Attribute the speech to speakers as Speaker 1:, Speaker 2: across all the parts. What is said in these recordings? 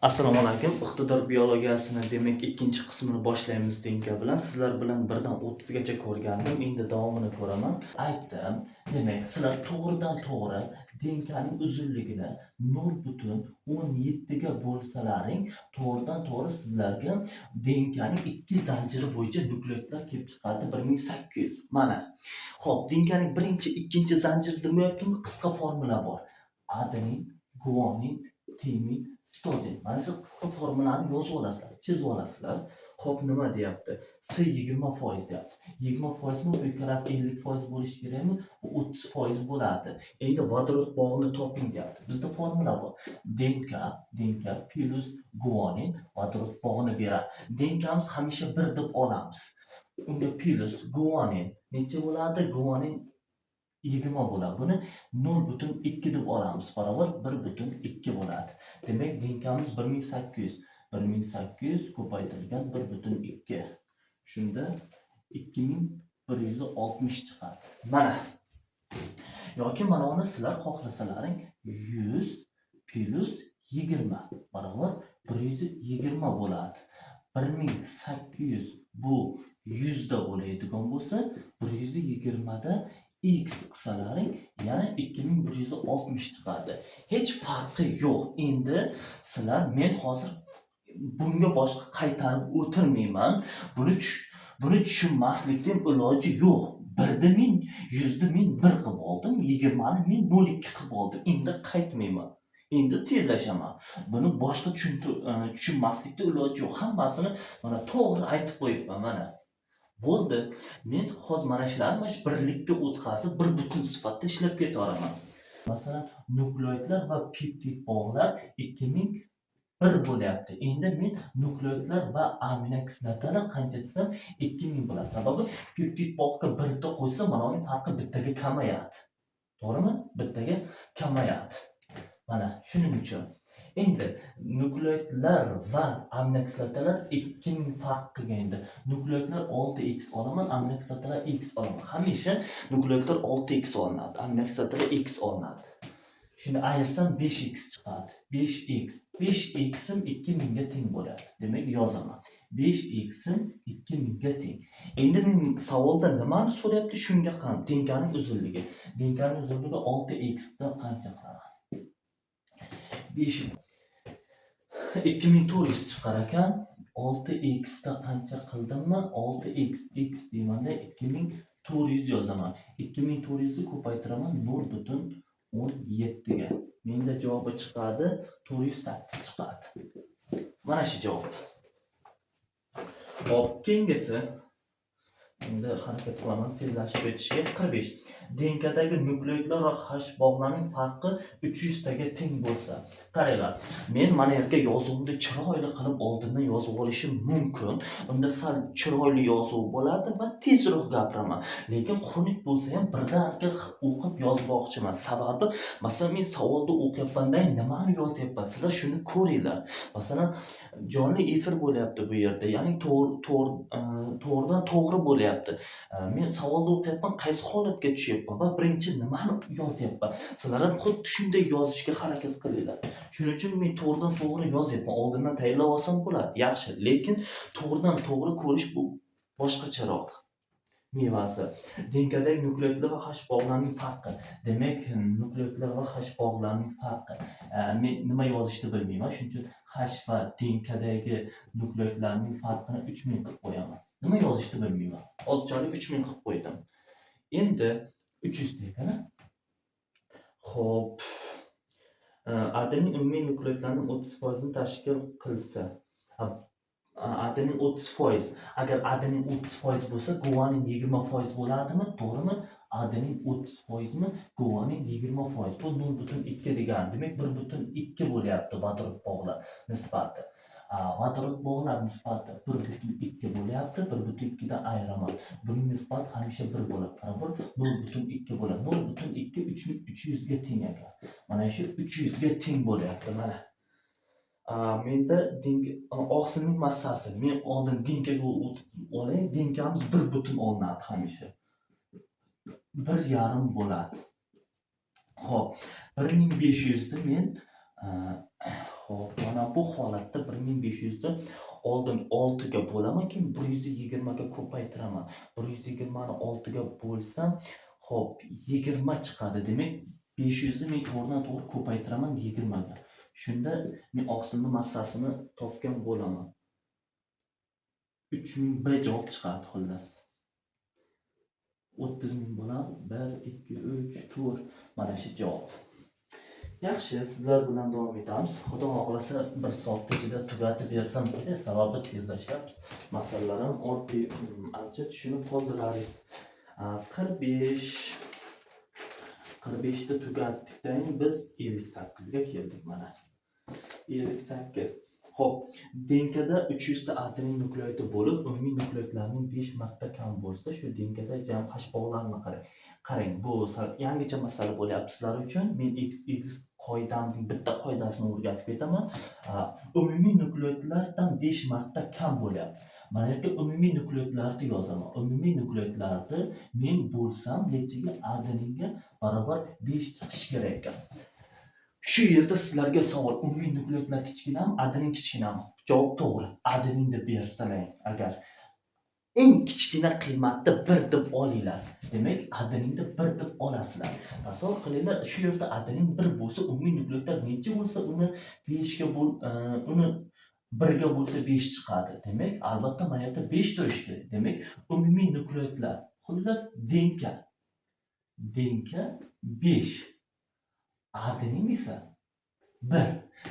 Speaker 1: Assalomu alaykum. Iqtidor biologiyasini, demak, ikkinchi qismini boshlaymiz DNK bilan. Sizlar bilan 1 dan 30 gacha ko'rgandim. Endi davomini ko'raman. Aytdim. Demak, sizlar to'g'ridan to'g'ri DNKning uzunligini 0,17 ga bo'lsalaring, to'g'ridan to'g'ri sizlarga DNKning ikki zanjiri bo'yicha nukleotidlar kelib chiqadi 1800. Mana. Xo'p, DNKning birinchi, ikkinchi zanjiri demayaptimi? Qisqa formula bor. Adenin, guanin, timin, sitozin. Mana shu qisqa formulani yozib olasizlar, chizib olasizlar. Xo'p, nima deyapti? S 20% deyapti. 20%mi? Bu ikkalasi 50% bo'lishi kerakmi? Bu 30% bo'ladi. Endi vodorod bog'ini toping deyapti. Bizda formula bor. DNK plyus guanin vodorod bog'ini beradi. DNKmiz hamisha 1 deb olamiz. Unga plyus guanin necha bo'ladi? Guanin 20 bo'ladi. Buni 0,2 deb olamiz. Barobar 1,2 bo'ladi. Demak, DNKmiz 1800. 1800 ko'paytirilgan 1,2. Shunda 2160 chiqadi. Mana. Yoki mana uni sizlar xohlasalaring 100 plyus 20 barobar 120 bo'ladi. 1800 bu 100 da bo'ladigan bo'lsa, 120 da x qilsalaring, yana 2160 chiqadi. Hech farqi yo'q. Endi sizlar, men hozir bunga boshqa qaytarib o'tirmayman. Buni tushunmaslikning iloji yo'q. Birni men, 100 ni men 1 qilib oldim, 20 ni men 0,2 qilib oldim. Endi qaytmayman. Endi tezlashaman. Buni boshqa tushunmaslikda iloji yo'q. Hammasini mana to'g'ri aytib qo'yibman mana. Bo'ldi. Men hozir mana shularni mana shu birlikka o'tkazib, bir butun sifatida ishlab ketaveraman. Masalan, nukleotidlar va peptid bog'lar 2001 bo'lyapti. Endi men nukleotidlar va aminokislotalar qancha desam, 2000 bo'ladi. Sababi peptid bog'ga birta qo'shsam, mana uning farqi bittaga kamayadi. To'g'rimi? Bittaga kamayadi. Mana shuning uchun. Endi nukleotidlar va aminokislotalar 2000 farq qilgan endi. Nukleotidlar 6x olaman, aminokislotalar x olaman. Hamisha nukleotidlar 6x olinadi, aminokislotalar x olinadi. Shuni ayirsam 5x chiqadi. 5x. 5x'im 2000 ga teng bo'ladi. Demak, yozaman. 5x'im 2000 ga teng. Endi men savolda nimani so'rayapti? Shunga qarab, DNKning uzunligi. DNKning uzunligi 6x dan qancha qilaman? 5 2400 chiqar ekan. 6x da qancha qildimmi? 6x x deymanda 2400 yozaman. 2400 ni ko'paytiraman 0,17 ga. Menda javobi chiqadi, 408 chiqadi. Mana shu javob. Xo'p, keyingisi. Endi harakat qilaman tezlashib ketishga. 45. DNKdagi nukleotidlar va H bog'larning farqi 300 taga teng bo'lsa. Qaranglar, men mana yerga yozuvimni chiroyli qilib oldindan yozib olishim mumkin. Unda sal chiroyli yozuv bo'ladi va tezroq gapiraman. Lekin xunuk bo'lsa ham birdaniga o'qib yozmoqchiman. Sababi, masalan, men savolda o'qiyapmanda, nimani yozyapman? Sizlar shuni ko'ringlar. Masalan, jonli efir bo'lyapti bu yerda. Ya'ni to'g'ridan to'g'ri bo'lyapti. Men savolda o'qiyapman, qaysi holatga tushyapman va birinchi nimani yozyapman? Sizlar ham xuddi shunday yozishga harakat qilinglar. Shuning uchun men to'g'ridan to'g'ri yozyapman. Oldindan tayyorlab olsam bo'ladi, yaxshi. Lekin to'g'ridan to'g'ri ko'rish bu boshqacharoq mevasi. DNKdagi nukleotidlar va H bog'larning farqi. Demak, nukleotidlar va H bog'larning farqi. Men nima yozishni bilmayman. Shuning uchun H va DNKdagi nukleotidlarning farqini 3000 qilib qo'yaman. Nima yozishni bilmayman. Ozchalik 3000 qilib qo'ydim. Endi 300 ekan. Xo'p. Adenin umumiy nukleotidlarning 30% tashkil qilsa, adenin 30%. Agar adenin 30% bo'lsa, guanin 20% bo'ladimi? To'g'rimi? Adenin 30%mi? Guanin 20%. Bu 0,2 degani. Demak, 1,2 bo'lyapti vodorod bog'lar nisbati. Vodorod bog'lar nisbati 1,2 bo'lyapti. 1,2 dan ayiraman. Buning nisbati hamisha 1 bo'ladi. Barobar 0,2 bo'ladi. 0,2 300 ga teng ekan. Mana shu 300 ga teng bo'lyapti mana. Menda oqsilning massasi. Men oldin DNKga o'tib olay. DNKmiz bir butun olinadi hamisha. 1,5 bo'ladi. Xo'p, 1500 ni men Xo'p, mana bu holatda 1500 ni oldin 6 ga bo'laman, keyin 120 ga ko'paytiraman. 120 ni 6 ga bo'lsam, xo'p, 20 chiqadi. Demak, 500 ni men to'g'ridan to'g'ri ko'paytiraman 20 ga. Shunda men oqsilni massasini topgan bo'laman. 3000 B javob chiqadi xullas. 30 ming bo'ladi. 1, 2, 3, 4. Mana shu javob. Yaxshi, sizlar bilan davom etamiz. Xudo xohlasa 1 soat ichida tugatib bersam kerak, sababi tezlashyapmiz. Masalalar ham oddiy, ancha tushunib qoldilaringiz. 45 45 ta tugatdik-da, biz 58 ga keldik mana. 58. Xo'p, DNKda 300 ta adenin nukleoti bo'lib, umumiy nukleotlarning 5 marta kam bo'lsa, shu DNKda jam H bog'larini qarang. Qarang, bu sal yangicha masala bo'lyapti sizlar uchun. Men x y qoidamning bitta qoidasini o'rgatib ketaman. Umumiy nukleotlardan 5 marta kam bo'lyapti. Mana yerga umumiy nukleotlarni yozaman. Umumiy nukleotlarni men bo'lsam, nechiga adeninga barobar 5 chiqishi kerak ekan. Shu yerda sizlarga savol: umumiy nukleotlar kichkinami, adenin kichkinami? Javob to'g'ri. Adenin deb bersalar agar eng kichkina qiymatni 1 deb olinglar. Demak, adeninni 1 deb olasizlar. Tasavvur qilinglar, shu yerda adenin 1 bo'lsa, umumiy nukleotlar necha bo'lsa, uni 5 ga bo'l, uni 1 ga bo'lsa 5 chiqadi. Demak, albatta mana yerda 5 turishi kerak. Demak, umumiy nukleotlar, xullas DNK. DNK 5. Adenin esa 1.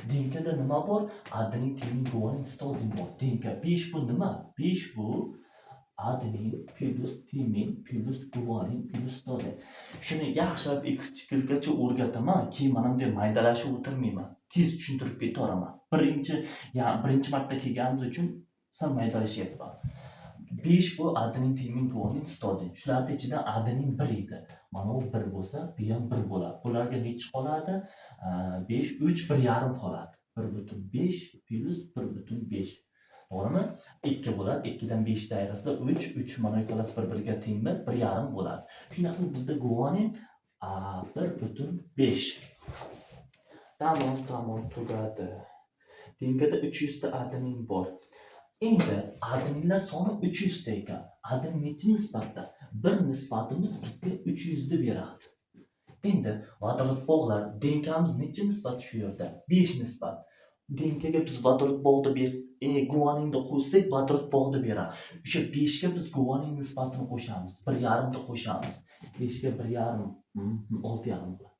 Speaker 1: DNKda nima bor? Adenin, timin, guanin, sitozin bor. DNK 5 bu nima? 5 bu adenin plyus timin plyus guanin plyus sitozin. Shuni yaxshilab ikki-gacha o'rgataman, keyin mana bunday maydalashib o'tirmayman. Tez tushuntirib ketaveraman. Birinchi marta kelganimiz uchun sal maydalashyapman. 5 bu adenin, timin, guanin, sitozin. Shularning ichidan adenin 1 edi. Mana u 1 bo'lsa, bu ham 1 bo'ladi. Bularga nechi qoladi? 5, 3, 1,5 qoladi. 1,5 plyus 1,5. To'g'rimi? 2 bo'ladi. 2 dan 5 dairasida 3, 3 mana ikkalasi bir-biriga tengmi? 1,5 bo'ladi. Shunday qilib bizda guanin 1,5. Tamom, tamom, tugadi. DNKda 300 ta adenin bor. Endi adeninlar soni 300 ta ekan. Adenin nechi nisbatda? Bir nisbatimiz bizga 300 ni beradi. Endi vodorod bog'lar DNKmiz nechi nisbat shu yerda? 5 nisbat. DNKga biz vodorod bog'ni guaninni qo'shsak, vodorod bog'ni beradi. O'sha 5 ga biz guanin nisbatini qo'shamiz. 1,5 ni qo'shamiz. 5 ga 1,5, 6,5 bo'ladi.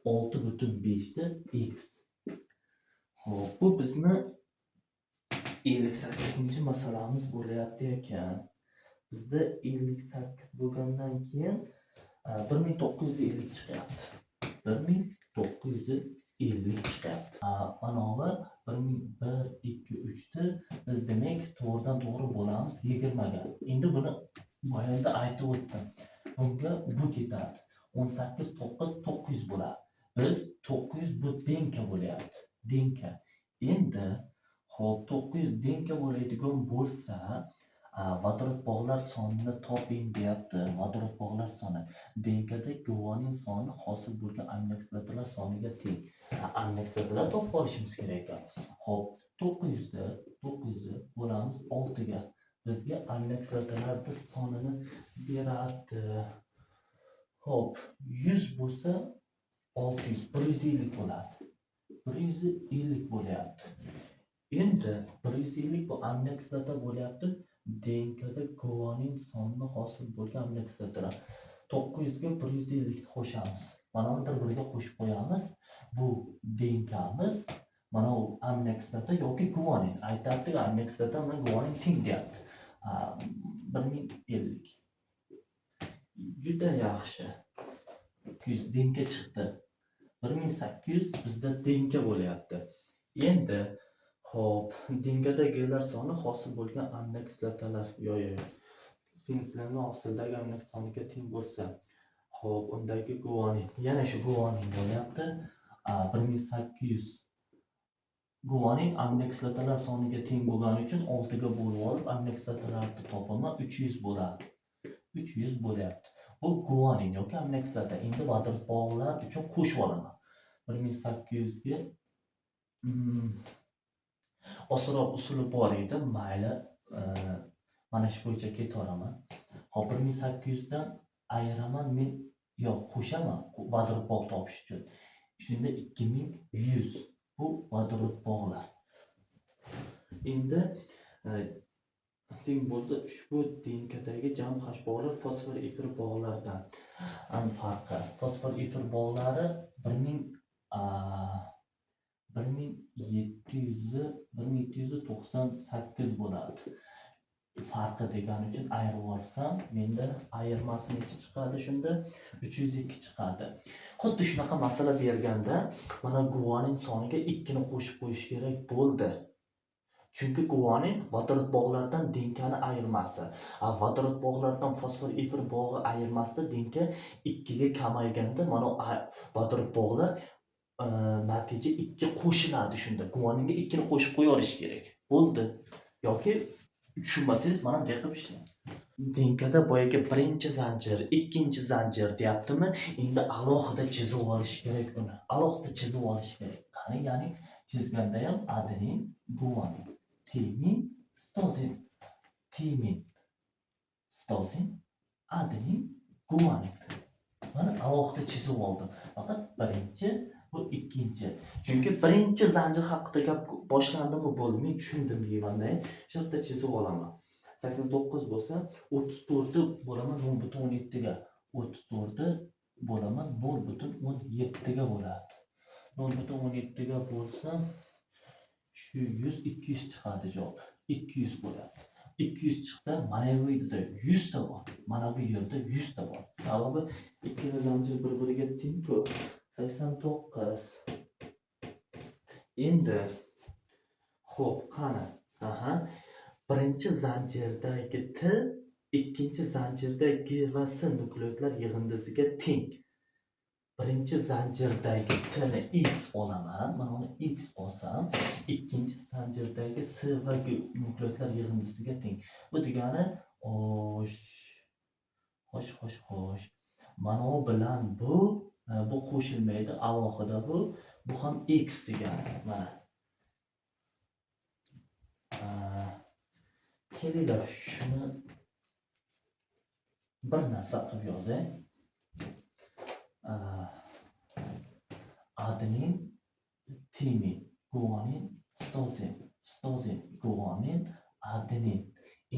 Speaker 1: 6,5 ta x. Xo'p, bu bizni 58-masalamiz bo'lyapti ekan. Bizda 58 bo'lgandan keyin 1950 chiqyapti. 1950 chiqyapti. Manovi 1001, 2, 3 ni biz demak to'g'ridan to'g'ri bo'lamiz 20 ga. Endi buni boyagida aytib o'tdim. Bunga bu ketadi. 18, 9, 900 bo'ladi. Biz 900 bu DNK bo'lyapti. DNK. Endi xo'p, 900 DNK bo'ladigan bo'lsa, vodorod bog'lar sonini toping deyapti. Vodorod bog'lar soni. DNKda guanin soni hosil bo'lgan aminokislotalar soniga teng. Aminokislotalar topib olishimiz kerak ekan. Xo'p, 900 ni bo'lamiz 6 ga. Bizga aminokislotalarning sonini beradi. Xo'p, 100 bo'lsa 600, 150 bo'ladi. 150 bo'lyapti. Endi 150 bu aminokislota bo'lyapti. DNKda guanin sonini hosil bo'lgan aminokislotalar. 900 ga 150 ni qo'shamiz. Mana uni bir-biriga qo'shib qo'yamiz. Bu DNKmiz, mana u aminokislota yoki guanin. Aytyapti, aminokislota bilan guanin teng deyapti. 1050. Juda yaxshi. 200 DNK chiqdi. 1800 bizda DNK bo'lyapti. Endi xo'p, DNKda Glar soni hosil bo'lgan aminokislotalar yo yo yo. Sintezlangan hosildagi aminokislotalar soniga teng bo'lsa, xo'p, undagi guanin, yana shu guanin bo'lyapti. 1800 guanin aminokislotalar soniga teng bo'lgani uchun 6 ga bo'lib olib aminokislotalarni topaman, 300 bo'ladi. 300 bo'lyapti. Bu guanin yoki aminokislota. Endi vodorod bog'lar uchun qo'shib olaman. 1800 ga Osonroq usuli bor edi, mayli, mana shu bo'yicha ketaveraman. Xo'p, 1800 dan ayiraman men, yo'q, qo'shaman vodorod bog' topish uchun. Shunda 2100 bu vodorod bog'lar. Endi teng bo'lsa ushbu DNKdagi jami H bog'lar fosfor efir bog'laridan farqi. Fosfor efir bog'lari 1798 bo'ladi. Farqi degani uchun ayirib yuborsam, menda ayirmasi necha chiqadi shunda? 302 chiqadi. Xuddi shunaqa masala berganda mana guanin soniga 2 ni qo'shib qo'yish kerak bo'ldi. Chunki guanin vodorod bog'laridan DNKni ayirmasi. Vodorod bog'laridan fosfor efir bog'i ayirmasida DNK 2 ga kamayganda mana vodorod bog'lar natija 2 qo'shiladi shunda. Guaninga 2 ni qo'shib qo'yaverish kerak. Bo'ldi. Yoki tushunmasangiz mana bunday qilib ishlang. DNKda boyagi birinchi zanjir, ikkinchi zanjir deyaptimi? Endi alohida chizib olish kerak uni. Alohida chizib olish kerak. Qani, ya'ni chizganda ham adenin, guanin, timin, sitozin, timin, sitozin, adenin, guanin. Mana alohida chizib oldim. Faqat birinchi, bu ikkinchi. Chunki birinchi zanjir haqida gap boshlandimi bo'ldi. Men tushundim deymanda, shu yerda chizib olaman. 89 bo'lsa, 34 ni bo'laman 0,17 ga. 34 ni bo'laman 0,17 ga bo'ladi. 0,17 ga bo'lsa, shu 100, 200 chiqadi javob. 200 bo'ladi. 200 chiqsa, mana bu yerda 100 ta bor. Mana bu yerda 100 ta bor. Sababi ikkala zanjir bir-biriga teng-ku. 89. Endi xo'p, qani? Aha. Birinchi zanjirdagi T ikkinchi zanjirda G va S nukleotidlar yig'indisiga teng. Birinchi zanjirdagi T ni X olaman. Mana uni X olsam, ikkinchi zanjirdagi S va G nukleotidlar yig'indisiga teng. Bu degani xo'sh. Xo'sh, xo'sh, xo'sh. Mana bu bilan bu qo'shilmaydi, alohida bu. Bu ham X degani. Mana. Kelinglar, shuni bir narsa qilib yozay. Adenin, timin, guanin, sitozin, sitozin, guanin, adenin.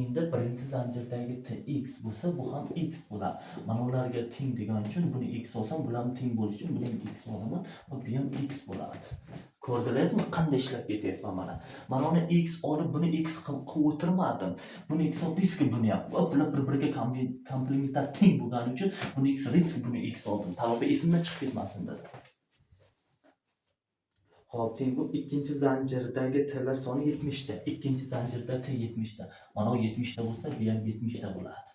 Speaker 1: Endi birinchi zanjirdagi T X bo'lsa, bu ham X bo'ladi. Mana ularga teng degan uchun buni X olsam, bular ham teng bo'lishi uchun buni ham X olaman va bu ham X bo'ladi. Ko'rdingizmi, qanday ishlab ketyapman mana. Mana uni X olib, buni X qilib o'tirmadim. Buni X olib, risk buni ham. Va bular bir-biriga komplementar teng bo'lgani uchun buni X, risk buni X oldim. Sababi esimdan chiqib ketmasin dedim. Xo'p, teng bu ikkinchi zanjirdagi T'lar soni 70 ta. Ikkinchi zanjirda T 70 ta. Mana u 70 ta bo'lsa, bu ham 70 ta bo'ladi.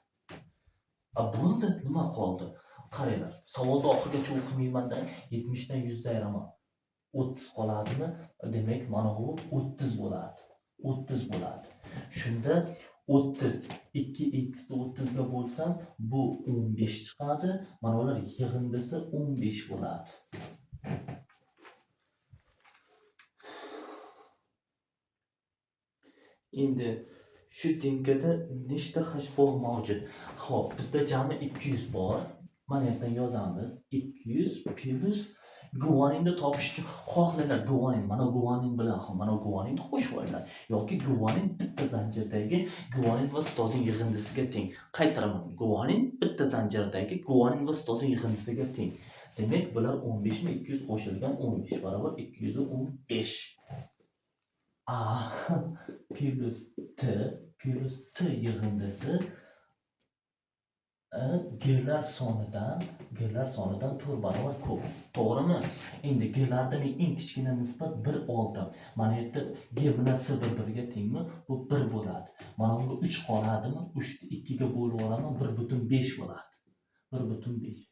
Speaker 1: Bo'ldi, nima qoldi? Qaranglar, savolni oxirigacha o'qimayman-da, 70 dan 100 da ayiraman. 30 qoladimi? Demak, mana bu 30 bo'ladi. 30 bo'ladi. Shunda 30, 2 x ni 30 ga bo'lsam, bu 15 chiqadi. Mana ular yig'indisi 15 bo'ladi. Endi shu DNKda nechta H bog' mavjud? Xo'p, bizda jami 200 bor. Mana yerdan yozamiz. 200 plus guaninni topish uchun xohlanglar guanin, mana guanin bilan ham mana guaninni qo'shib olinglar yoki guanin bitta zanjirdagi guanin va sitozin yig'indisiga teng. Qaytaraman, guanin bitta zanjirdagi guanin va sitozin yig'indisiga teng. Demak, bular 15 mi 200 qo'shilgan 15 barobar 215. A plus T plus C yig'indisi G'lar sonidan 4 barobar ko'p. To'g'rimi? Endi G'larda men eng kichkina nisbat 1 oldim. Mana yerda G bilan S bir-biriga tengmi? Bu 1 bo'ladi. Mana bunga 3 qoladimi? 3 ni 2 ga bo'lib olaman, 1.5 bo'ladi. 1.5.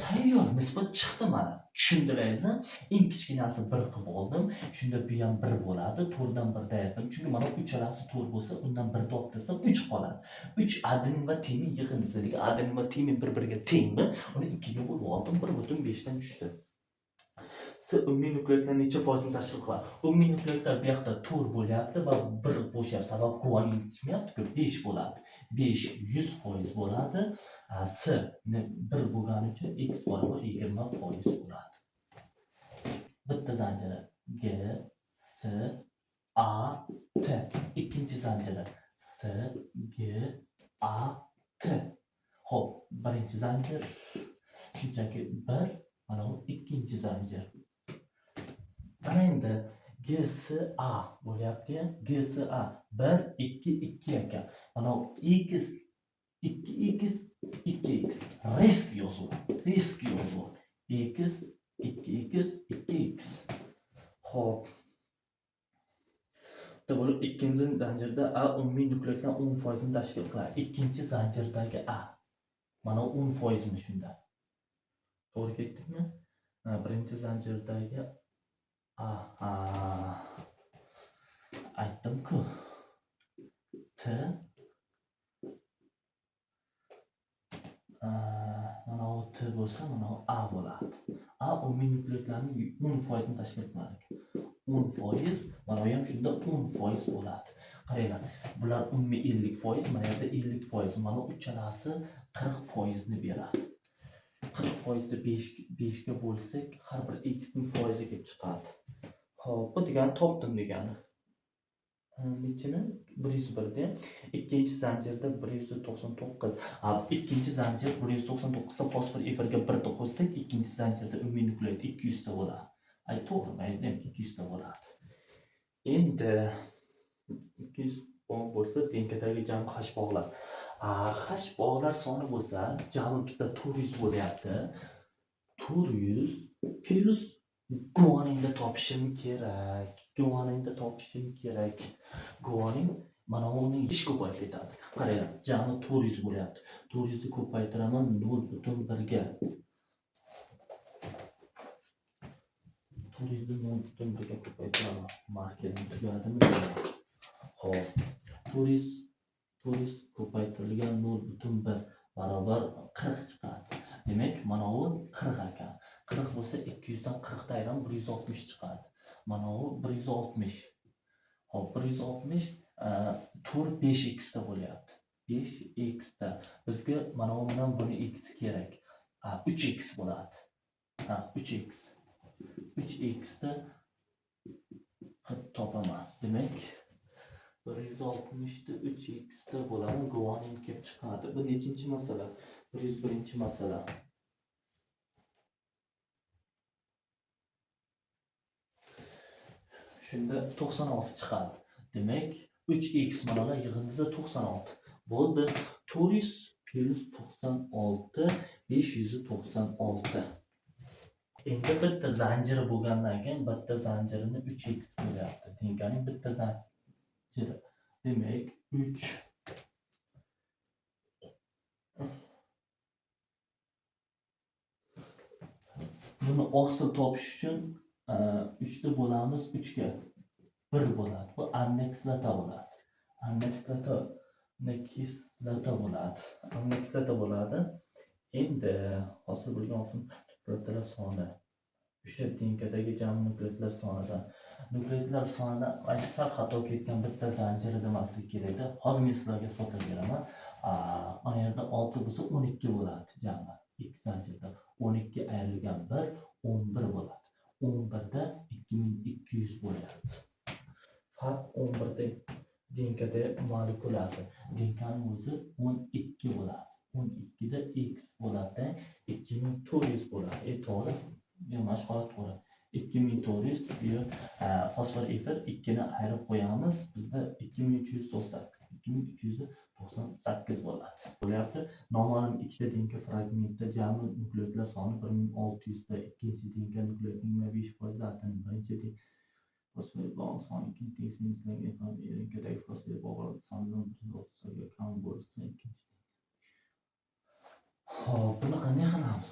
Speaker 1: Tayyor nisbat chiqdi mana. Tushundilaringizmi? Eng kichkinasi 1 qilib oldim. Shunda bu ham 1 bo'ladi. 4 dan 1 aytdim. Chunki mana uchalasi 4 bo'lsa, undan 1 topib tasam 3 qoladi. 3 adenin va timin yig'indisi. Adenin va timin bir-biriga tengmi? Uni 2 ga bo'lib oldim, 1.5 dan tushdi. S umumiy nukleotidlar necha foizini tashkil qiladi? Umumiy nukleotidlar bu yoqda 4 bo'lyapti va 1 bo'shyapti. Sabab guanin chiqmayapti-ku, 5 bo'ladi. 5 100% bo'ladi. S ni 1 bo'lgani uchun x barobar 20% bo'ladi. Bitta zanjiri G S A T. Ikkinchi zanjiri S G A T. Xo'p, birinchi zanjir shunchaki 1, mana bu ikkinchi zanjir. Mana endi GSA bo'lyapti. GSA 1 2 2 ekan. Mana bu X 2x 2x. Risk yozuv. Risk yozuv. X 2x 2x. Xo'p. Bitta bo'lib ikkinchi zanjirda A umumiy nukleotidlar 10% tashkil qiladi. Ikkinchi zanjirdagi A. Mana 10% mi shunda? To'g'ri ketdikmi? Birinchi zanjirdagi A. Ha. Aytdim-ku. T. Mana bu T bo'lsa, mana bu A bo'ladi. A umumiy nukleotidlarning 10% tashkil qiladi ekan. 10%, mana bu ham shunda 10% bo'ladi. Qaranglar, bular umumiy 50%, mana yerda 50%, mana uchalasi 40% ni beradi. 40% ni 5 ga bo'lsak, har bir x ning foizi kelib chiqadi. Xo'p, bu degani topdim degani. Nechini? 101 da. Ikkinchi zanjirda 199. Ikkinchi zanjir 199 ta fosfor efirga 1 ta qo'shsak, ikkinchi zanjirda umumiy nukleot 200 ta bo'ladi. Ay, to'g'ri, mayli, demak 200 ta bo'ladi. Endi 200 bo'lsa, DNKdagi jami H bog'lar. H bog'lar soni bo'lsa, jami bizda 400 bo'lyapti. 400 plus guaninni topishim kerak. Guaninni topishim kerak. Guanin mana uning ish ko'payib ketadi. Qaranglar, jami 400 bo'lyapti. 400 ni ko'paytiraman 0.1 ga. 400 ni 0.1 ga ko'paytiraman. Markerim tugadimi? Xo'p. 400 ko'paytirilgan 0.1 barobar 40 chiqadi. Demak, mana bu 40 ekan. 40 bo'lsa 200 dan 40 ta ayram 160 chiqadi. Mana bu 160. Xo'p, 160, 4 5x ta bo'lyapti. 5x ta. Bizga mana bu bilan buni x kerak. 3x bo'ladi. Ha, 3x. 3x ta qilib topaman. Demak, 160 ta 3x ta bo'ladi. Guanin kelib chiqadi. Bu nechinchi masala? 101-masala. Shunda 96 chiqadi. Demak, 3x mana yig'indisi 96 bo'ldi. 400 plus 96 596. Endi bitta zanjiri bo'lgandan keyin bitta zanjirini 3x bo'lyapti. DNKning bitta zanjiri. Demak, 3 buni oqsil topish uchun 3 ni bo'lamiz 3 ga 1 bo'ladi. Bu aminokislota bo'ladi. Aminokislota bo'ladi. Aminokislota bo'ladi. Endi hosil bo'lgan oqsil nukleotidlar soni o'sha DNKdagi jami nukleotidlar sonidan nukleotidlar sonidan sal xato ketgan bitta zanjiri demaslik kerak edi. Hozir men sizlarga isbotlab beraman. Mana yerda 6 bo'lsa 12 bo'ladi jami. Ikki zanjirda 12 ayrilgan 1 11 bo'ladi. 11 da 2200 bo'lyapti. Farq 11 da DNKda molekulasi. DNKning o'zi 12 bo'ladi. 12 da x bo'ladi, 2400 bo'ladi. To'g'ri. Mana shu holat to'g'ri. 2400 bu yer, fosfor efir 2 ni ayirib qo'yamiz. Bizda 2398, 2398 bo'ladi. Bo'lyapti. Noma'lum ikkita DNK fragmentda jami nukleotidlar soni 1600 ta, ikkinchi DNK nukleotidning 25% atini, birinchi DNK fosfor bog' soni ikkinchi DNKdagi fosfor bog'lar sonidan 130 ga kam bo'lsa, ikkinchi. Xo'p, buni qanday qilamiz?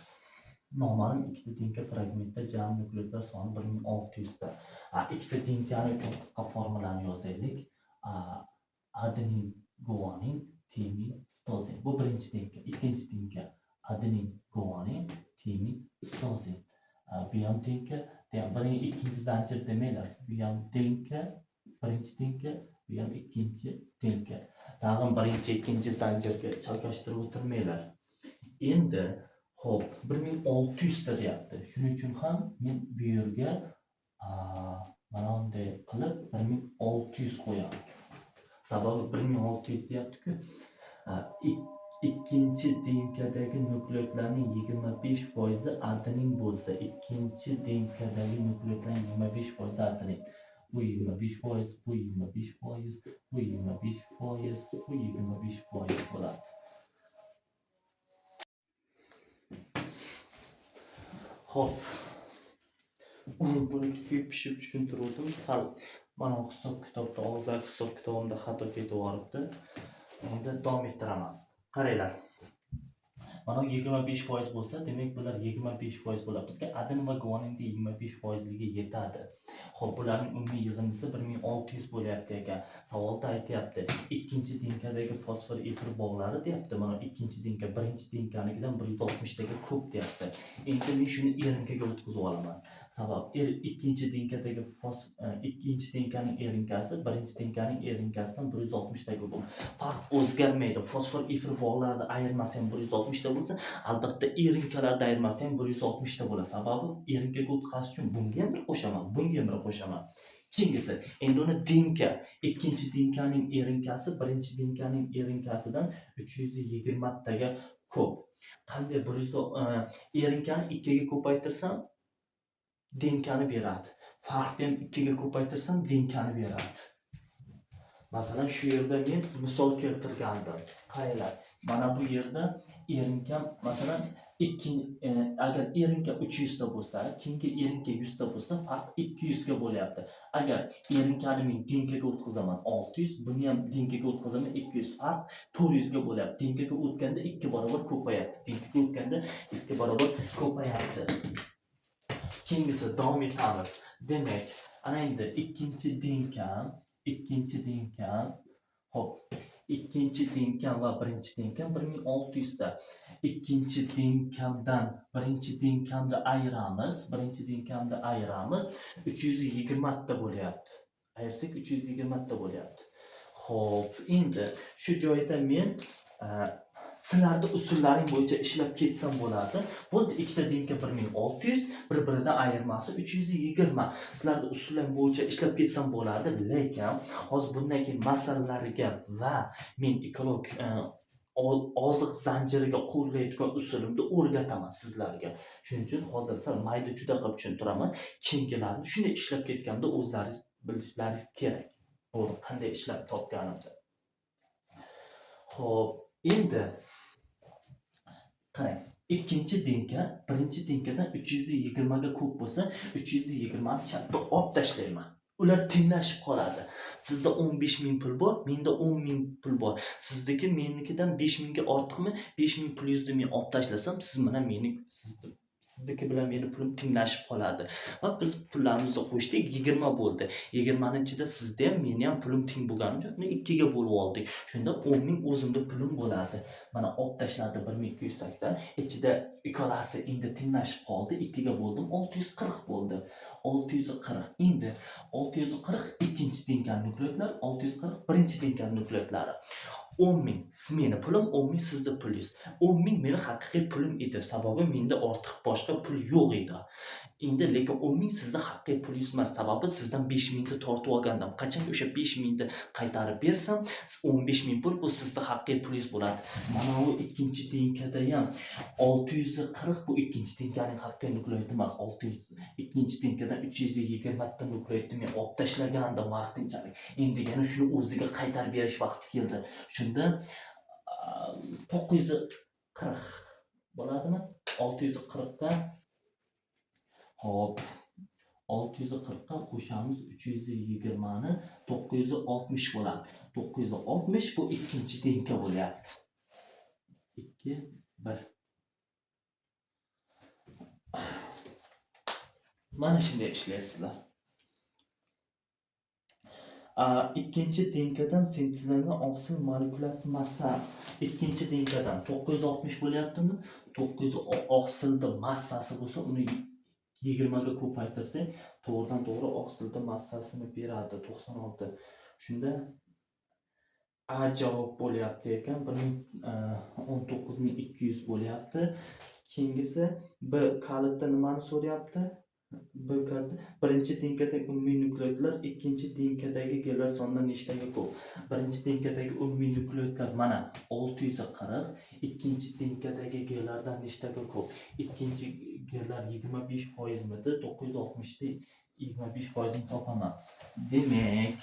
Speaker 1: Noma'lum ikkita DNK fragmentda jami nukleotidlar soni 1600 ta. Ikkita DNKni uchun qisqa formulani yozaylik. Adenin, guanin, timin, sitozin. Bu birinchi DNK. Ikkinchi DNK adenin, guanin, timin, sitozin. Bu ham DNK, birinchi ikkinchi zanjir demanglar. Bu ham DNK, birinchi DNK, bu ham ikkinchi DNK. Tag'in birinchi ikkinchi zanjirga chalkashtirib o'tirmanglar. Endi xo'p, 1600 ta deyapti. Shuning uchun ham men bu yerga mana bunday qilib 1600 qo'yaman. Sababi 1600 deyapti-ku. Ikkinchi DNKdagi nukleotlarning 25% adenin bo'lsa, ikkinchi DNKdagi nukleotlarning 25% adenin. Bu 25%, bu 25%, bu 25%, bu 25% bo'ladi. Xo'p. Buni kuyib pishib tushuntiruvdim. Sal mana hisob kitobda, og'zaki hisob kitobimda xato ketib yuboribdi. Endi davom ettiraman. Qaranglar. Mana 25% bo'lsa, demak bular 25% bo'ladi. Bizga adenin va guaninda 25%ligi yetadi. Xo'p, bularning umumiy yig'indisi 1600 bo'lyapti ekan. Savolda aytyapti, ikkinchi DNKdagi fosfor efir bog'lari deyapti. Mana ikkinchi DNK birinchi DNKnikidan 160 taga ko'p deyapti. Endi men shuni RNKga o'tkazib olaman. Sabab ikkinchi DNKdagi ikkinchi DNKning RNKsi birinchi DNKning RNKsidan 160 taga ko'p. Farq o'zgarmaydi. Fosfor efir bog'larida ayirmasi ham 160 ta bo'lsa, albatta RNKlarda ayirmasi ham 160 ta bo'ladi. Sababi RNKga o'tkazish uchun bunga ham bir qo'shaman, bunga ham bir qo'shaman. Keyingisi, endi uni DNK, ikkinchi DNKning RNKsi birinchi DNKning RNKsidan 320 taga ko'p. Qanday RNKni 2 ga ko'paytirsam DNKni beradi. Farqni ham 2 ga ko'paytirsam DNKni beradi. Masalan, shu yerda men misol keltirgandim. Qaranglar, mana bu yerda RNK masalan agar RNK 300 ta bo'lsa, keyingi RNK 100 ta bo'lsa, farq 200 ga bo'lyapti. Agar RNKni men DNKga o'tkazaman 600, buni ham DNKga o'tkazaman 200, farq 400 ga bo'lyapti. DNKga o'tganda 2 barobar ko'payapti. DNKga o'tganda 2 barobar ko'payapti. Keyingisi davom etamiz. Demak, ana endi ikkinchi DNK, xo'p, ikkinchi DNK va birinchi DNK 1600 ta. Ikkinchi DNKdan birinchi DNKni ayiramiz, birinchi DNKni ayiramiz, 320 ta bo'lyapti. Ayirsak 320 ta bo'lyapti. Xo'p, endi shu joyda men sizlarni usullaring bo'yicha ishlab ketsam bo'ladi. Bo'ldi, ikkita DNK 1600, bir-biridan ayirmasi 320. Sizlarni usullaring bo'yicha ishlab ketsam bo'ladi, lekin hozir bundan keyin masalalarga va men ekolog oziq zanjiriga qo'llaydigan usulimni o'rgataman sizlarga. Shuning uchun hozir sal mayda juda qilib tushuntiraman. Keyingilarni shunday ishlab ketganda o'zlaringiz bilishlaringiz kerak. To'g'ri, qanday ishlab topganimni. Xo'p, endi qarang, ikkinchi DNK birinchi DNKdan 320 ga ko'p bo'lsa, 320 ni chapga olib tashlayman. Ular tenglashib qoladi. Sizda 15 000 pul bor, menda 10 000 pul bor. Sizniki menikidan 5000 ga ortiqmi? 5000 pulingizni men olib tashlasam, siz bilan meni sizniki bilan meni pulim tenglashib qoladi. Va biz pullarimizni qo'shdik, 20 bo'ldi. 20 ning ichida sizda ham meni ham pulim teng bo'lgani uchun uni 2 ga bo'lib oldik. Shunda 10 000 o'zimda pulim bo'ladi. Mana olib tashladi 1280, ichida ikkalasi endi tenglashib qoldi, 2 ga bo'ldim, 640 bo'ldi. 640. Endi 640 ikkinchi DNK nukleotlar, 640 birinchi DNK nukleotlari. 10 000 meni pulim, 10 000 sizni pulingiz. 10 000 meni haqiqiy pulim edi. Sababi menda ortiq boshqa pul yo'q edi. Endi lekin 10 000 sizni haqiqiy pulingiz emas. Sababi sizdan 5000 ni tortib olgandim. Qachon o'sha 5000 ni qaytarib bersam, 15 000 pul bu sizni haqiqiy pulingiz bo'ladi. Mana bu ikkinchi DNKda ham 640 bu ikkinchi DNKning haqiqiy nukleoti emas. 600 ikkinchi DNKdan 320 ta nukleotni men olib tashlagandim vaqtinchalik. Endi yana shuni o'ziga qaytarib berish vaqti keldi. Shunda 940 bo'ladimi? 640 ta. Xo'p, 640 ga qo'shamiz 320 ni, 960 bo'ladi. 960 bu ikkinchi DNK bo'lyapti. 2 1. Mana shunday ishlaysizlar. Ikkinchi DNKdan sintezlangan oqsil molekulasi massa ikkinchi DNKdan 960 bo'lyaptimi? 900 oqsilni massasi bo'lsa, uni 20 ga ko'paytirsak, to'g'ridan to'g'ri oqsilda massasini beradi 96. Shunda A javob bo'lyapti ekan, 19200 bo'lyapti. Keyingisi B kalitda nimani so'rayapti? B kaliti birinchi DNKdagi umumiy nukleotidlar ikkinchi DNKdagi genlar sonidan nechtaga ko'p? Birinchi DNKdagi umumiy nukleotidlar mana 640, ikkinchi DNKdagi genlardan nechtaga ko'p? Ikkinchi genlar 25% midi? 960 da 25% topaman. Demak,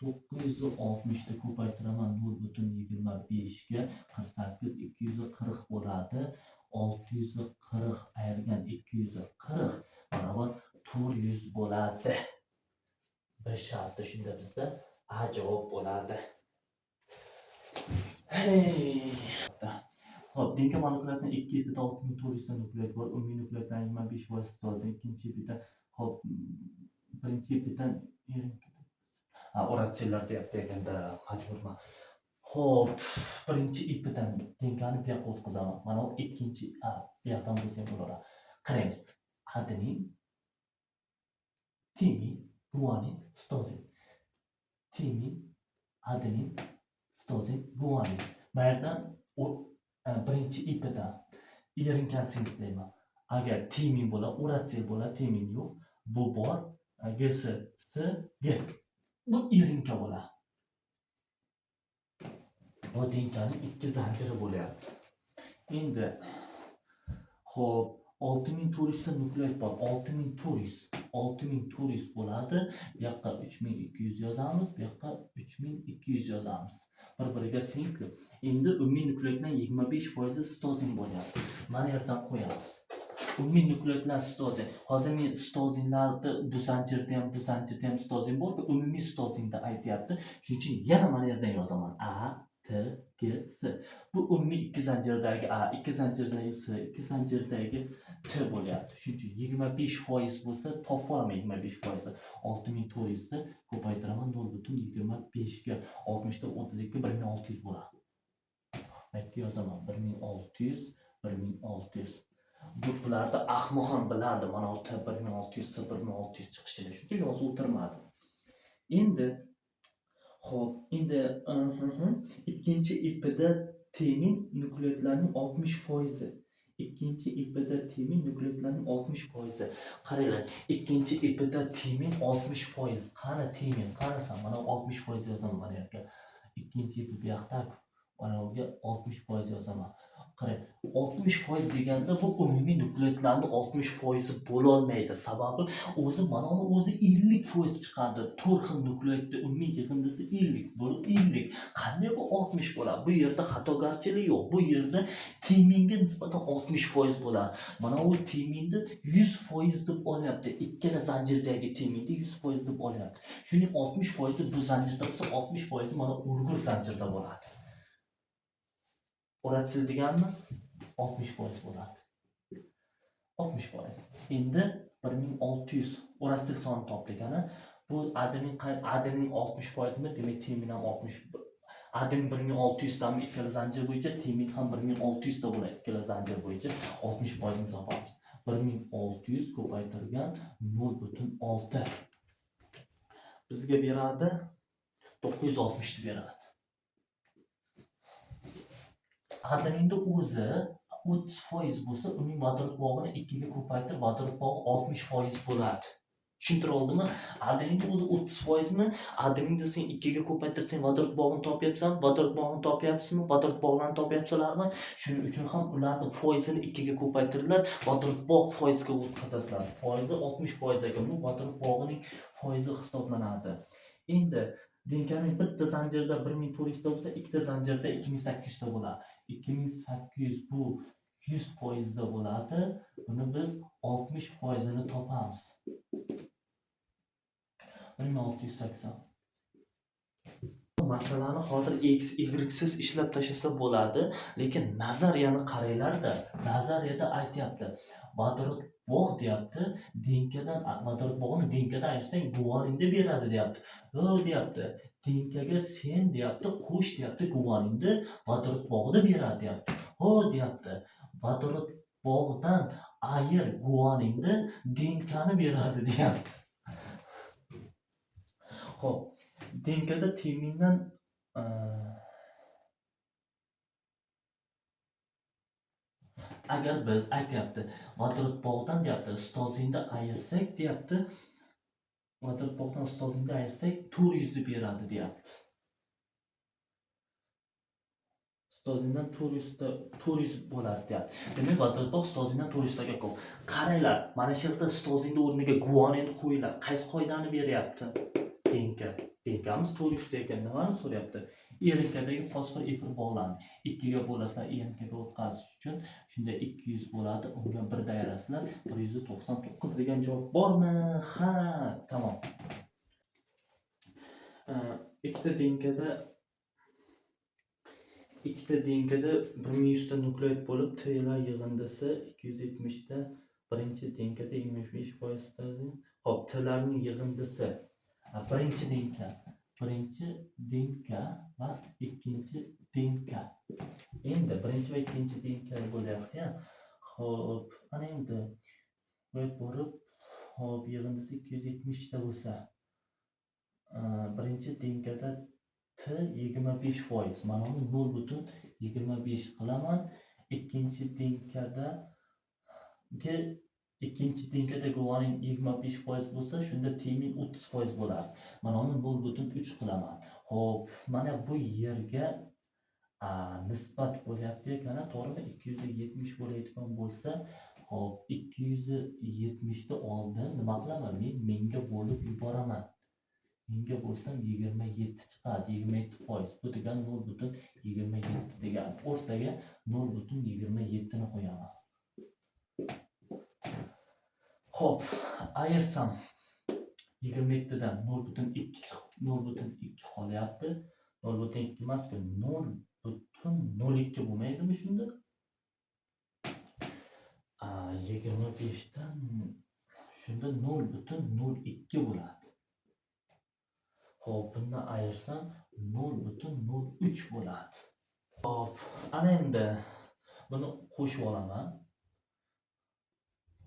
Speaker 1: 960 ta ko'paytiraman 0,25 ga 48 240 bo'ladi. 640 ayirgan 240 barobar 400 bo'ladi. B sharti shunda bizda A javob bo'ladi. Hey. Xo'p, DNK molekulasida 2 ipida 6400 ta nukleot bor. Umumiy nukleotlarning 25% sitozin, ikkinchi ipida, xo'p, birinchi ipidan uratsillar deyapti ekanda, majburman. Xo'p, birinchi ipidan DNKni bu yoqqa o'tkazaman. Mana bu ikkinchi, bu yoqdan bo'lsa ham bo'laveradi. Qaraymiz. Adenin, timin, guanin, sitozin. Timin, adenin, sitozin, guanin. Bu yerdan birinchi ipidan RNKni sintezlayman. Agar timin bo'ladi, uratsil bo'ladi, timin yo'q. Bu bor. G, S, S, G. Bu RNK bo'ladi. Bu DNKning ikki zanjiri bo'lyapti. Endi xo'p, 6400 ta nukleot bor. 6400. 6400 bo'ladi. Bu yoqqa 3200 yozamiz, bu yoqqa 3200 yozamiz. Bir-biriga teng-ku. Endi umumiy nukleotdan 25% sitozin bo'lyapti. Mana yerdan qo'yamiz. Umumiy nukleotlar sitozin. Hozir men sitozinlarni bu zanjirda ham, bu zanjirda ham sitozin bor-ku, umumiy sitozinda aytyapti. Shuning uchun yana mana yerdan yozaman. A, T, G, S. Bu umumiy ikki zanjirdagi A, ikki zanjirdagi S, ikki zanjirdagi T bo'lyapti. Shuning uchun 25% bo'lsa, topib olaman 25%. 6400 ni ko'paytiraman 0,25 ga 60 da 32 1600 bo'ladi. Maytga yozaman 1600, 1600. Bu bularda ahmoq ham biladi mana bu T 1600, S 1600 chiqishini. Shuning uchun yozib o'tirmadim. Endi xo'p, endi ikkinchi ipida timin nukleotlarning 60%. Ikkinchi ipida timin nukleotlarning 60%. Qaranglar, ikkinchi ipida timin 60%. Qani timin? Qarasan, mana 60% yozaman mana yerga. Ikkinchi ipi bu yoqda-ku. Mana bunga 60% yozaman. Qarang, 60% deganda bu umumiy nukleotlarning 60% bo'lolmaydi. Sababi o'zi mana uni o'zi 50% chiqadi. 4 xil nukleotni umumiy yig'indisi 50, bu 50. Qanday bu 60 bo'ladi? Bu yerda xatogarchilik yo'q. Bu yerda timinga nisbatan 60% bo'ladi. Mana bu timinni 100% deb olyapti. Ikkala zanjirdagi timinni 100% deb olyapti. Shuning 60% bu zanjirda bo'lsa, 60% mana o'lgur zanjirda bo'ladi. Uratsil deganmi? 60% bo'ladi. 60%. Endi 1600 uratsil soni topdik ana. Bu adenin, adenin 60% mi? Demak, timin ham 60. Adenin 1600 tami ikkala zanjir bo'yicha, timin ham 1600 ta bo'ladi ikkala zanjir bo'yicha 60% ni topamiz. 1600 ko'paytirgan 0,6 bizga beradi 960 ni beradi. Adeninda o'zi 30% bo'lsa, uning vodorod bog'ini 2 ga ko'paytirib, vodorod bog'i 60% bo'ladi. Tushuntira oldimmi? Adeninda o'zi 30% mi? Adeninda sen 2 ga ko'paytirsang vodorod bog'ini topyapsan, vodorod bog'ini topyapsizmi? Vodorod bog'larini topyapsizlarmi? Shuning uchun ham ularni foizini 2 ga ko'paytiringlar, vodorod bog' foizga o'tkazasizlar. Foizi 60% ekan. Bu vodorod bog'ining foizi hisoblanadi. Endi DNKning bitta zanjirda 1400 ta bo'lsa, ikkita zanjirda 2800 ta bo'ladi. 2800 bu 100% da bo'ladi. Buni biz 60%ini topamiz. 1680. Masalani hozir x, y siz ishlab tashlasa bo'ladi, lekin nazariyani qaranglar-da. Nazariyada aytyapti. Vodorod bog' deyapti. DNKdan vodorod bog'ini DNKdan ayirsang guaninni beradi deyapti. Yo deyapti. DNKga sen deyapti, qo'sh deyapti, guaninni vodorod bog'ida beradi deyapti. Ho deyapti. Vodorod bog'dan Ayir guaningni DNKni beradi deyapti. Xo'p, DNKda timindan agar biz aytyapti, vodorod bog'dan deyapti, sitozinni ayirsak deyapti, vodorod bog'dan sitozinni ayirsak 400 ni beradi deyapti. Sitozindan 400 bo'ladi deyapti. Demak, vodorod bog' sitozindan 400 taga ko'p. Qaranglar, mana shu yerda sitozinni o'rniga guaninni qo'yinglar. Qaysi qoidani beryapti? DNK. DNKmiz 400 ta ekan. Nimani so'rayapti? RNKdagi fosfor efir bog'landi. 2 ga bo'lasizlar, RNKga o'tkazish uchun shunda 200 bo'ladi. Unga 1 ayirasizlar, 199 degan javob bormi? Ha, tamom. Ikkita DNKda 1100 ta nukleot bo'lib, T'lar yig'indisi 270 ta, birinchi DNKda 25% sitozin. Xo'p, T'larning yig'indisi. Birinchi DNK. Birinchi DNK va ikkinchi DNK. Endi birinchi va ikkinchi DNK bo'lyapti-ya. Xo'p, ana endi qo'yib borib, xo'p, yig'indisi 270 ta bo'lsa, birinchi DNKda T 25%. Mana uni 0,25 qilaman. Ikkinchi DNKda guanin 25% bo'lsa, shunda timin 30% bo'ladi. Mana uni 0,3 qilaman. Xo'p, mana bu yerga, nisbat bo'lyapti ekan, to'g'rimi? 270 bo'layotgan bo'lsa, xo'p, 270 ni oldim. Nima qilaman? Men mingga bo'lib yuboraman. Mingga bo'lsam 27 chiqadi, 27%. Bu degani 0,27 degani. O'rtaga 0,27 ni qo'yaman. Xo'p, ayirsam 27 dan 0,2 qolyapti. 0,2 emas-ku, 0,02 bo'lmaydimi shunda? 25 dan shunda 0,02 bo'ladi. Xo'p, bundan ayirsam 0,03 bo'ladi. Xo'p, ana endi buni qo'shib olaman.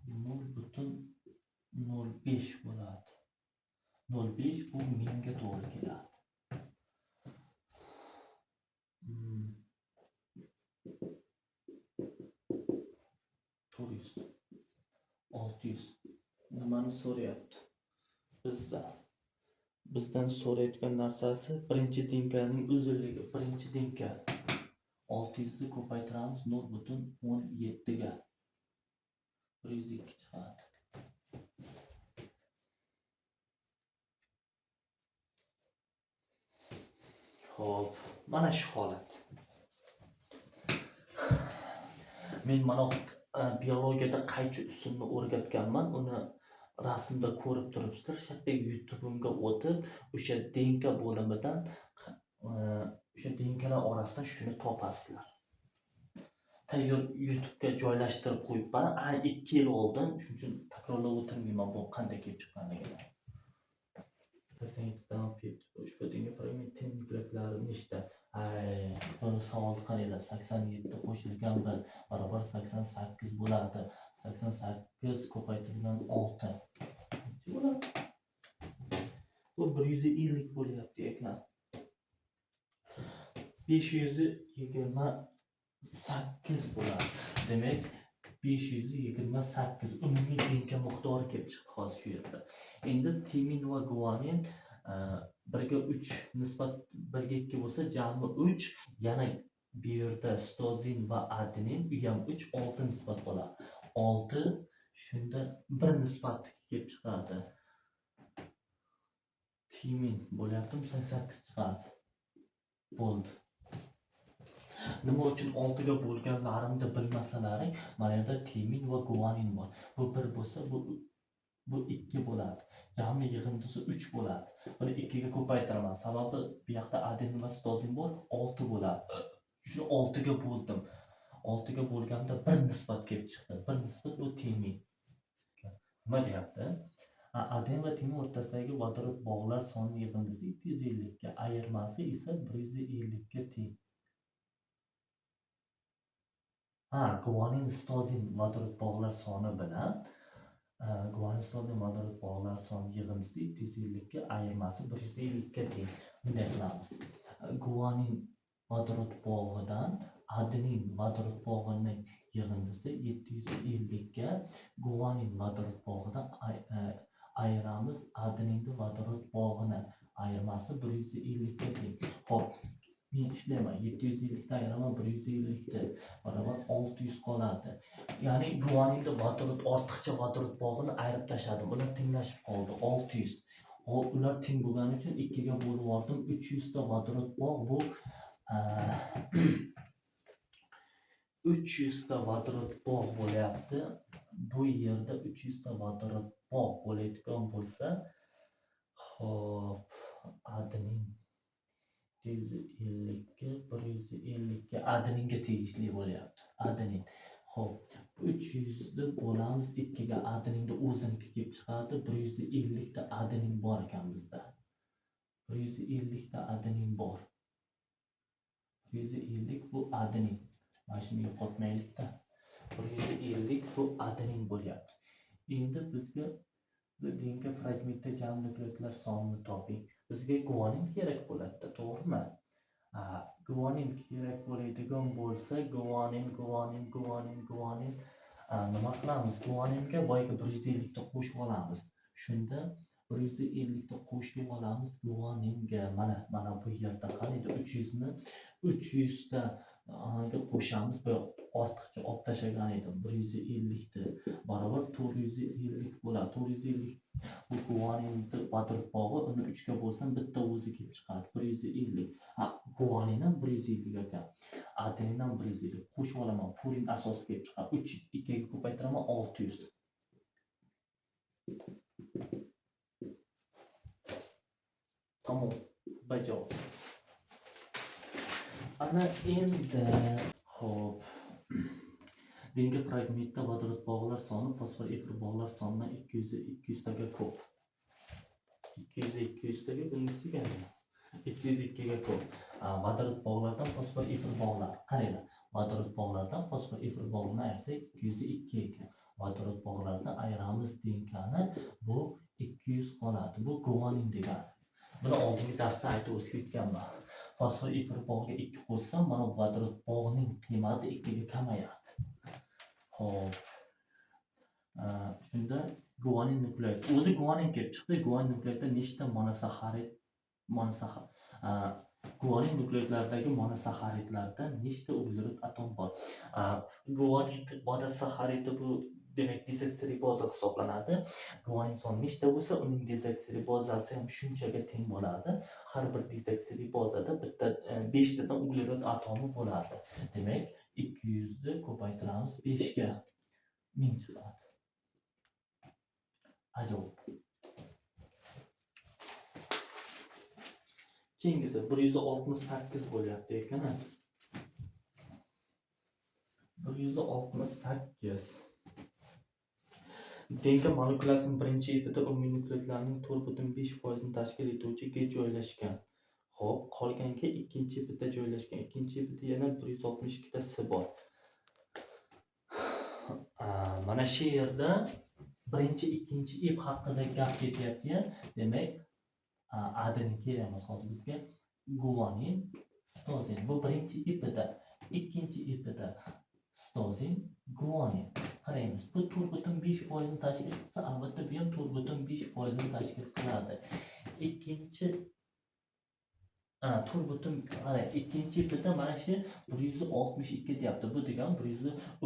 Speaker 1: 0,05 bo'ladi. 0,5 bu mingga to'g'ri keladi. 400, 600. Nimani so'rayapti? Bizdan. Bizdan so'rayotgan narsasi birinchi DNKning uzunligi. Birinchi DNK 600 ni ko'paytiramiz 0,17 ga. 102 chiqadi. Xo'p, mana shu holat. Men mana biologiyada qaychi usulni o'rgatganman, uni rasmda ko'rib turibsizlar. Shu yerda YouTube'imga o'tib, o'sha DNK bo'limidan, o'sha DNKlar orasidan shuni topasizlar. Tayyor YouTube'ga joylashtirib qo'yibman. 2 yil oldin, shuning uchun takrorlab o'tirmayman bu qanday kelib chiqqanligini. 87 dan ushbu DNK fragment T nukleotlari nechta? Ay, buni savolni qaranglar. 87 qo'shilgan 1 barobar 88 bo'ladi. 88 ko'paytirilgan 6. Necha bo'ladi? Bu 150 bo'lyapti ekan. 528 bo'ladi. Demak, 528 umumiy DNK miqdori kelib chiqdi hozir shu yerda. Endi timin va guanin 1ga 3 nisbat 1ga 2 bo'lsa, jami 3, yana bu yerda sitozin va adenin, u ham 3, 6 nisbat bo'ladi. 6 shunda 1 nisbat kelib chiqadi. Timin bo'lyaptimi? 88 chiqadi. Bo'ldi. Nima uchun 6 ga bo'lganlarimni bilmasalaring, mana yerda timin va guanin bor. Bu 1 bo'lsa, bu 2 bo'ladi. Jami yig'indisi 3 bo'ladi. Buni 2 ga ko'paytiraman. Sababi bu yoqda adenin va sitozin bor, 6 bo'ladi. Shuni 6 ga bo'ldim. 6 ga bo'lganda 1 nisbat kelib chiqdi. 1 nisbat bu timin. Nima deyapti? Adenin va timin o'rtasidagi vodorod bog'lar soni yig'indisi 250 ga, ayirmasi esa 150 ga teng. Ha, guanin sitozin vodorod bog'lar soni bilan guanin sitozin vodorod bog'lar soni yig'indisi 750 ga ayirmasi 150 ga teng. Bunday qilamiz. Guanin vodorod bog'idan adenin vodorod bog'ining yig'indisi 750 ga guanin vodorod bog'idan ayiramiz adeninni vodorod bog'ini ayirmasi 150 ga teng. Xo'p, men ishlayman. 750 dan ayiraman 150 ta barobar 600 qoladi. Ya'ni guaninni vodorod ortiqcha vodorod bog'ini ayirib tashladim. Ular tenglashib qoldi. 600. Xo'p, ular teng bo'lgani uchun 2 ga bo'lib yubordim. 300 ta vodorod bog' bu 300 ta vodorod bog' bo'lyapti. Bu yerda 300 ta vodorod bog' bo'ladigan bo'lsa, xo'p, adenin 150 ga 150 ga adeninga tegishli bo'lyapti. Adenin. Xo'p, 300 ni bo'lamiz 2 ga, adeninga o'ziniki kelib chiqadi. 150 ta adenin bor ekan bizda. 150 ta adenin bor. 150 bu adenin. Mana shuni yo'qotmaylik-da. 150 bu adenin bo'lyapti. Endi bizga DNK fragmentda jami nukleotidlar sonini toping. Bizga guanin kerak bo'ladi-da, to'g'rimi? Guanin kerak bo'ladigan bo'lsa, guanin, guanin, guanin, guanin. Nima qilamiz? Guaninga boyagi 150 ta qo'shib olamiz. Shunda 150 ta qo'shib olamiz guaninga. Mana bu yerda qaraydi 300 ni 300 ta qo'shamiz. Bu ortiqcha olib tashlagan edim. 150 ta barobar 450 bo'ladi. 450 bu guaninni vodorod bog'i, uni 3 ga bo'lsam bitta o'zi kelib chiqadi. 150. Ha, guanin ham 150 ekan. Adenin ham 150. Qo'shib olaman. Purin asosi kelib chiqadi. 300 2 ga ko'paytiraman 600. Tamom. Bajo. Ana endi xo'p. DNK fragmentda vodorod bog'lar soni fosfor efir bog'lar sonidan 200 taga ko'p. 200 taga bunisiga 202 ga ko'p. Vodorod bog'lardan fosfor efir bog'lar. Qaranglar, vodorod bog'lardan fosfor efir bog'ini ayirsak 202 ekan. Vodorod bog'lardan ayiramiz DNKni, bu 200 qoladi. Bu guanin degani. Buni oldingi darsda aytib o'tib ketganman. Fosfor efir bog'iga 2 qo'shsam, mana bu vodorod bog'ining qiymati 2 ga kamayadi. Xo'p. Shunda guanin nukleotid. O'zi guanin kelib chiqdi. Guanin nukleotidda nechta monosaxarid, guanin nukleotidlaridagi monosaxaridlarda nechta uglerod atom bor? Guanin monosaxaridi bu demak dezoksiriboza hisoblanadi. Guanin soni nechta bo'lsa, uning dezoksiribozasi ham shunchaga teng bo'ladi. Har bir dezoksiribozada bitta 5 tadan uglerod atomi bo'ladi. Demak, 200 ni ko'paytiramiz 5 ga 1000 chiqadi. Ajoyib. Keyingisi 168 bo'lyapti ekan. 168. DNK molekulasining birinchi ipida umumiy nukleotidlarning 4,5% tashkil etuvchi G joylashgan. Xo'p, qolgan G ikkinchi ipida joylashgan. Ikkinchi ipida yana 162 ta S bor. Mana shu yerda birinchi, ikkinchi ip haqida gap ketyapti. Demak, adenin kerak emas hozir bizga. Guanin, sitozin. Bu birinchi ipida, ikkinchi ipida sitozin, guanin. Qaraymiz. Bu 4,5% tashkil qilsa, albatta bu ham 4,5% tashkil qiladi. Ikkinchi qarang, ikkinchi ipida mana shu 162 deyapti. Bu degani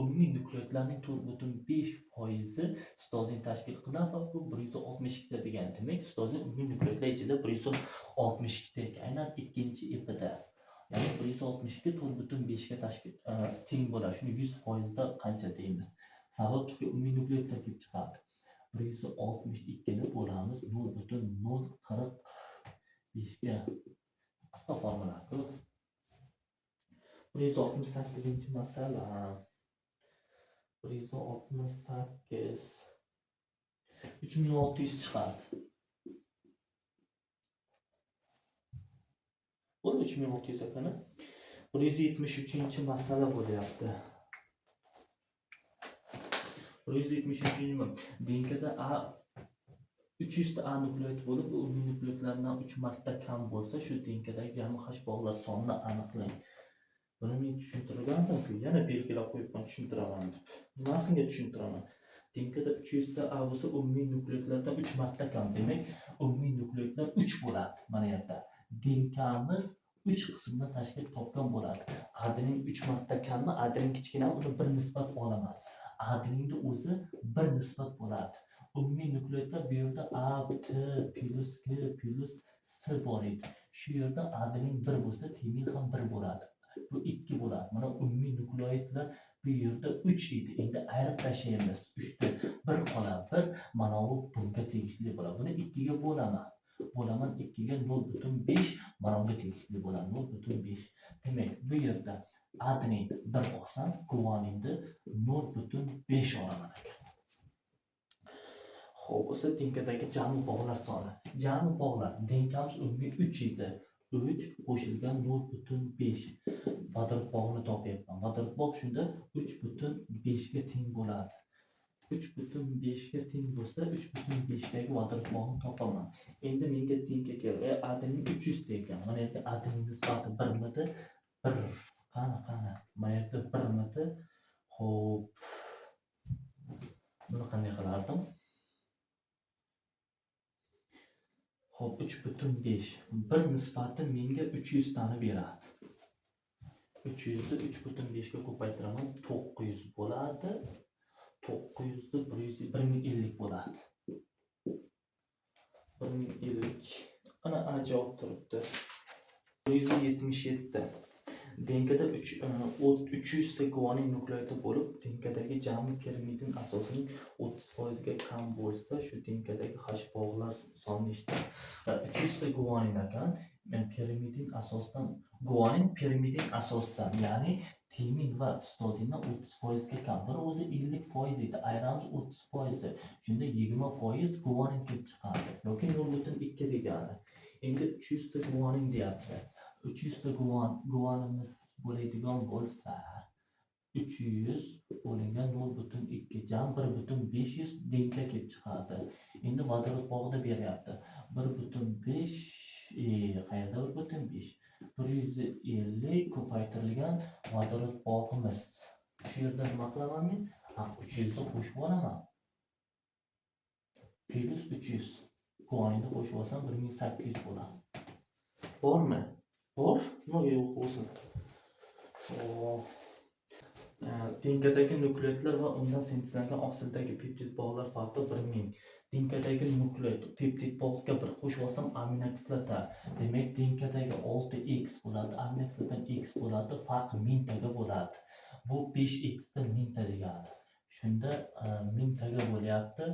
Speaker 1: umumiy nukleotidlarning 4,5% sitozin tashkil qiladi va bu 162 ta degani. Demak, sitozin umumiy nukleotidlar ichida 162 ta ekan. Aynan ikkinchi ipida. Ya'ni 162 4,5 ga tashkil teng bo'ladi. Shuni 100% da qancha deymiz? Sabab bizga umumiy nukleotidlar kelib chiqadi. 162 ni bo'lamiz 0,045 ga. Qisqa formula-ku. 168-masala. 168. 3600 chiqadi. Bo'ldi 3600 ekan. 173-masala bo'lyapti. 173-nima? DNKda A 300 ta A nukleot bo'lib, u umumiy nukleotlardan 3 marta kam bo'lsa, shu DNKdagi jami H bog'lar sonini aniqlang. Buni men tushuntirgandim-ku, yana belgilab qo'yibman tushuntiraman deb. Nimasinga tushuntiraman? DNKda 300 ta A bo'lsa, umumiy nukleotlardan 3 marta kam. Demak, umumiy nukleotlar 3 bo'ladi mana yerda. DNKmiz 3 qismdan tashkil topgan bo'ladi. Adenin 3 marta kammi, adenin kichkina, uni bir nisbat olaman. Adeninni o'zi bir nisbat bo'ladi. Umumiy nukleotlar bu yerda A, T plus G plus S bor edi. Shu yerda adenin 1 bo'lsa, timin ham 1 bo'ladi. Bu 2 bo'ladi. Mana umumiy nukleotlar bu yerda 3 edi. Endi ayirib tashlaymiz. 3 ta 1 qoladi. 1 mana bu bunga tegishli bo'ladi. Buni 2 ga bo'laman. Bo'laman 2 ga 0,5 mana bunga tegishli bo'ladi. 0,5. Demak, bu yerda adenin 1 olsam, guaninni 0,5 olaman ekan. Xo'p, o'sha DNKdagi jami bog'lar soni. Jami bog'lar DNKmiz umumiy 3 edi. 3 qo'shilgan 0,5. Vodorod bog'ini topyapman. Vodorod bog' shunda 3,5 ga teng bo'ladi. 3,5 ga teng bo'lsa, 3,5 dagi vodorod bog'ini topaman. Endi menga DNK kerak. Adenin 300 ta ekan. Mana yerda adenin nisbati 1 midi? 1. Qani, qani. Mana yerda 1 midi? Xo'p. Buni qanday qilardim? Xo'p, 3,5. Bir nisbati menga 300 tani beradi. 300 ni 3,5 ga ko'paytiraman, 900 bo'ladi. 900 ni 1050 bo'ladi. 1050. Ana A javob turibdi. 177. DNKda 300 ta guanin nukleoti bo'lib, DNKdagi jami pirimidin asosining 30% ga kam bo'lsa, shu DNKdagi H bog'lar soni nechta? 300 ta guanin ekan, pirimidin asosidan, guanin pirimidin asosidan, ya'ni timin va sitozindan 30% ga kam. Buni o'zi 50% edi, ayiramiz 30%. Shunda 20% guanin kelib chiqadi yoki 0,2 degani. Endi 300 ta guanin deyapti. 300 ta guanimiz bo'ladigan bo'lsa, 300 bo'lingan 0,2 jam 1,5 DNK kelib chiqadi. Endi vodorod bog'ida beryapti. 1,5, qayerda 1,5? 150 ko'paytirilgan vodorod bog'imiz. Shu yerda nima qilaman men? Ha, 300 ni qo'shib olaman. Plus 300. Guaninni qo'shib olsam 1800 bo'ladi. Bormi? Bor. Nima yo'q bo'lsin. DNKdagi nukleotlar va undan sintezlangan oqsildagi peptid bog'lar farqi 1000. DNKdagi nukleot peptid bog'ga bir qo'shib olsam aminokislota. Demak, DNKdagi 6x bo'ladi, aminokislotadan x bo'ladi, farq 1000 taga bo'ladi. Bu 5x da 1000 ta degani. Shunda 1000 taga bo'lyapti.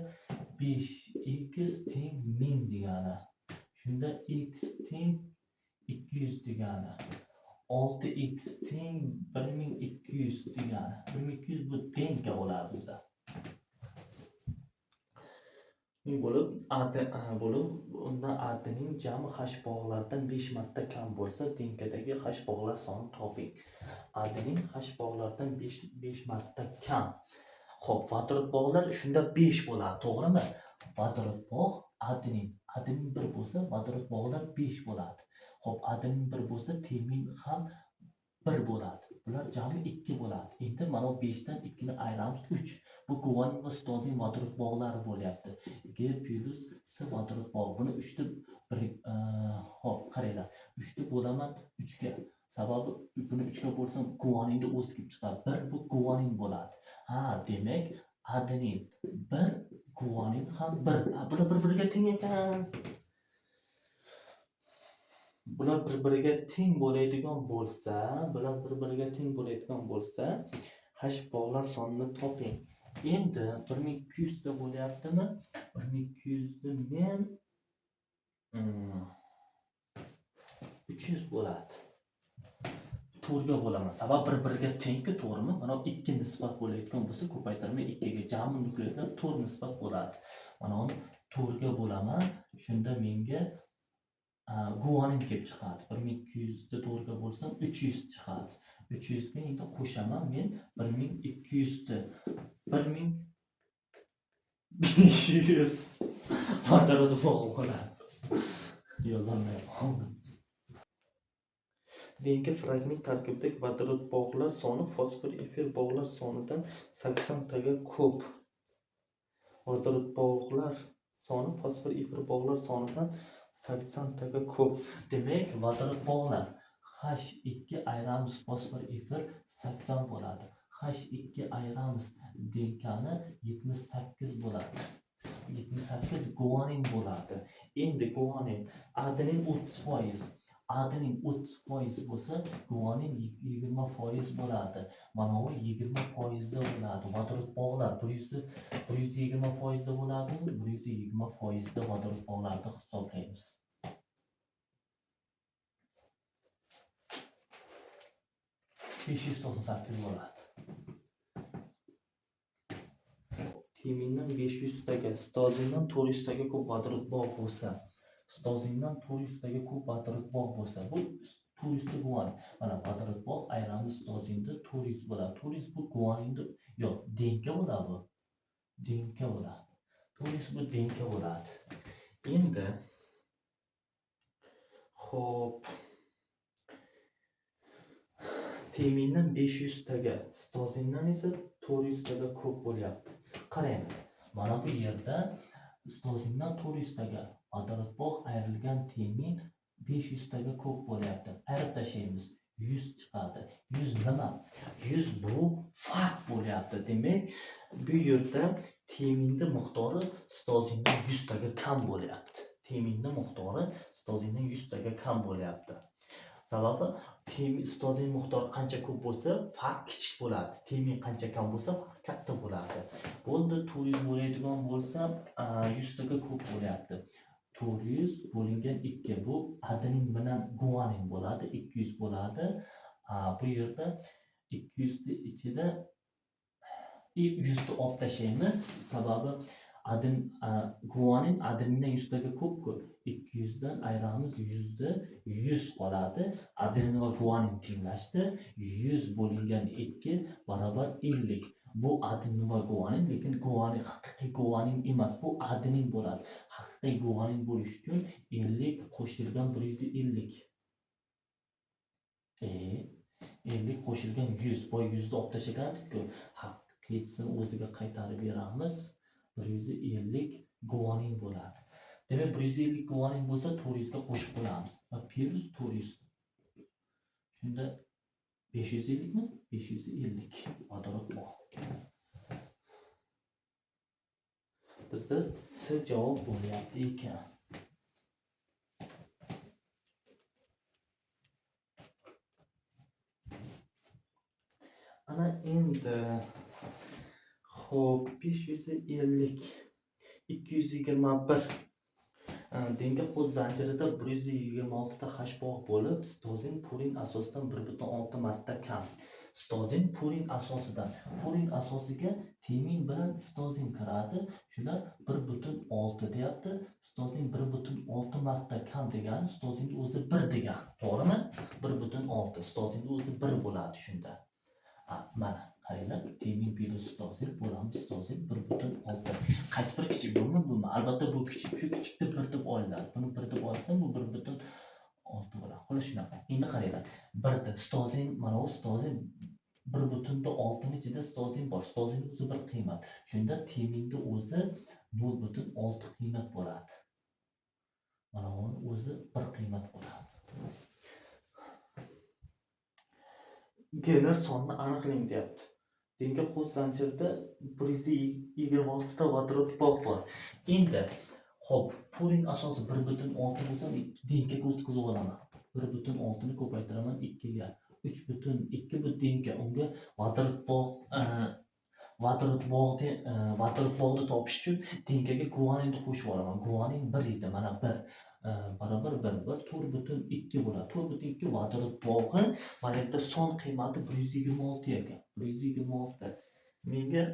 Speaker 1: 5x teng 1000 degani. Shunda x teng 200 degani. 6x teng 1200 degani. 1200 bu DNK bo'ladi bizda. Ming bo'lib, bo'lib, undan adenin jami H bog'lardan 5 marta kam bo'lsa, DNKdagi H bog'lar sonini toping. Adenin H bog'lardan 5 marta kam. Xo'p, vodorod bog'lar shunda 5 bo'ladi, to'g'rimi? Vodorod bog' adenin. Adenin 1 bo'lsa, vodorod bog'lar 5 bo'ladi. Xo'p, adenin 1 bo'lsa, timin ham 1 bo'ladi. Bular jami 2 bo'ladi. Endi mana bu 5 dan 2 ni ayiramiz 3. Bu guanin va sitozin vodorod bog'lari bo'lyapti. G plus S vodorod bog'. Buni 3 ni bir, xo'p, qaranglar. 3 ni bo'laman 3 ga. Sababi buni 3 ga bo'lsam guaninni o'zi kelib chiqadi. 1 bu guanin bo'ladi. Ha, demak, adenin 1, guanin ham 1. Ha, bular bir-biriga teng ekan. Bular bir-biriga teng bo'ladigan bo'lsa, bular bir-biriga teng bo'ladigan bo'lsa, H bog'lar sonini toping. Endi 1200 ta bo'lyaptimi? 1200 ni men 300 bo'ladi. 4 ga bo'laman. Sabab bir-biriga tengki, to'g'rimi? Mana 2 nisbat bo'layotgan bo'lsa, ko'paytirma 2 ga jami nukleotlar 4 nisbat bo'ladi. Mana uni 4 ga bo'laman. Shunda menga guanin kelib chiqadi. 1200 ni 4 ga bo'lsam 300 chiqadi. 300 ga endi qo'shaman men 1200 ni. 500 vodorod bog'i bo'ladi. Yozolmay qoldim. DNK fragment tarkibidagi vodorod bog'lar soni fosfor efir bog'lar sonidan 80 taga ko'p. Vodorod bog'lar soni fosfor efir bog'lar sonidan 80 taga ko'p. Demak, vodorod bog'lar H2 ayiramiz fosfor efir 80 bo'ladi. H2 ayiramiz DNKni 78 bo'ladi. 78 guanin bo'ladi. Endi guanin adenin 30%. Adenin 30% bo'lsa, guanin 20% bo'ladi. Mana bu 20% da bo'ladi. Vodorod bog'lar 120% da bo'ladimi? 120% da vodorod bog'larni hisoblaymiz. 598 bo'ladi. Timindan 500 taga, sitozindan 400 taga ko'p vodorod bog' bo'lsa, sitozindan 400 taga ko'p vodorod bog' bo'lsa, bu 400 ta guanin. Mana vodorod bog' ayiramiz sitozinda 400 bo'ladi. 400 bu guaninda yo'q, DNK bo'ladi bu. DNK bo'ladi. 400 bu DNK bo'ladi. Endi xo'p, timindan 500 taga, sitozindan esa 400 taga ko'p bo'lyapti. Qaraymiz. Mana bu yerda sitozindan 400 taga vodorod bog' ayrilgan timin 500 taga ko'p bo'lyapti. Ayirib tashlaymiz. 100 chiqadi. 100 nima? 100 bu farq bo'lyapti. Demak, bu yerda timinning miqdori sitozindan 100 taga kam bo'lyapti. Timinning miqdori sitozindan 100 taga kam bo'lyapti. Sababi sitozin miqdori qancha ko'p bo'lsa, farq kichik bo'ladi. Timin qancha kam bo'lsa, farq katta bo'ladi. Bo'ldi, 400 bo'ladigan bo'lsa, 100 taga ko'p bo'lyapti. 400 bo'lingan 2 bu adenin bilan guanin bo'ladi, 200 bo'ladi. Bu yerda 200 ni ichida 100 ni olib tashlaymiz. Sababi guanin adenindan 100 taga ko'p-ku. 200 dan ayiramiz 100 ni, 100 qoladi. Adenin va guanin tenglashdi. 100 bo'lingan 2 barobar 50. Bu adenin va guanin, lekin guanin haqiqiy guanin emas, bu adenin bo'ladi. Haqiqiy guanin bo'lish uchun 50 qo'shilgan 150. 50 qo'shilgan 100. Boy 100 ni olib tashlagandik-ku. Haqiqiysini o'ziga qaytarib beramiz. 150 guanin bo'ladi. Demak, 150 guanin bo'lsa 400 ga qo'shib qo'yamiz va plus 400. Shunda 550 mi? 550 vodorod bog'. Bizda C javob bo'lyapti ekan. Ana endi xo'p, 550 221 DNK qo'z zanjirida 126 ta H bog' bo'lib, sitozin purin asosidan 1.6 marta kam. Sitozin purin asosidan, purin asosiga timin bilan sitozin kiradi. Shular 1.6 deyapti. Sitozin 1.6 marta kam degani sitozinning o'zi 1 degan, to'g'rimi? 1.6 sitozinning o'zi 1 bo'ladi shunda. Mana qaranglar, timin plus sitozin bo'lamiz, sitozin 1.6. Qaysi biri kichik, bumi, bumi? Albatta bu kichik. Shu kichikni 1 deb olinadi. Buni 1 deb olsam, bu 1.6 bo'ladi. Xullas shunaqa. Endi qaranglar, 1 sitozin, mana bu sitozin 1.6 ning ichida sitozin bor. Sitozinning o'zi 1 qiymat. Shunda timinning o'zi 0.6 qiymat bo'ladi. Mana buni o'zi 1 qiymat bo'ladi. Gener sonini aniqlang deyapti. DNK qo'z zanjirida 126 ta vodorod bog' bor. Endi xo'p, purin asosi 1.6 bo'lsa, DNK ga o'tkazib olaman. 1.6 ni ko'paytiraman 2 ga. 3.2 bu DNK. Unga vodorod bog', vodorod bog'ni topish uchun DNK ga guaninni qo'shib olaman. Guanin 1 edi, mana 1 barobar 1, 1, 4.2 bo'ladi. 4.2 vodorod bog'i, mana bu yerda son qiymati 126 ekan. 126. Menga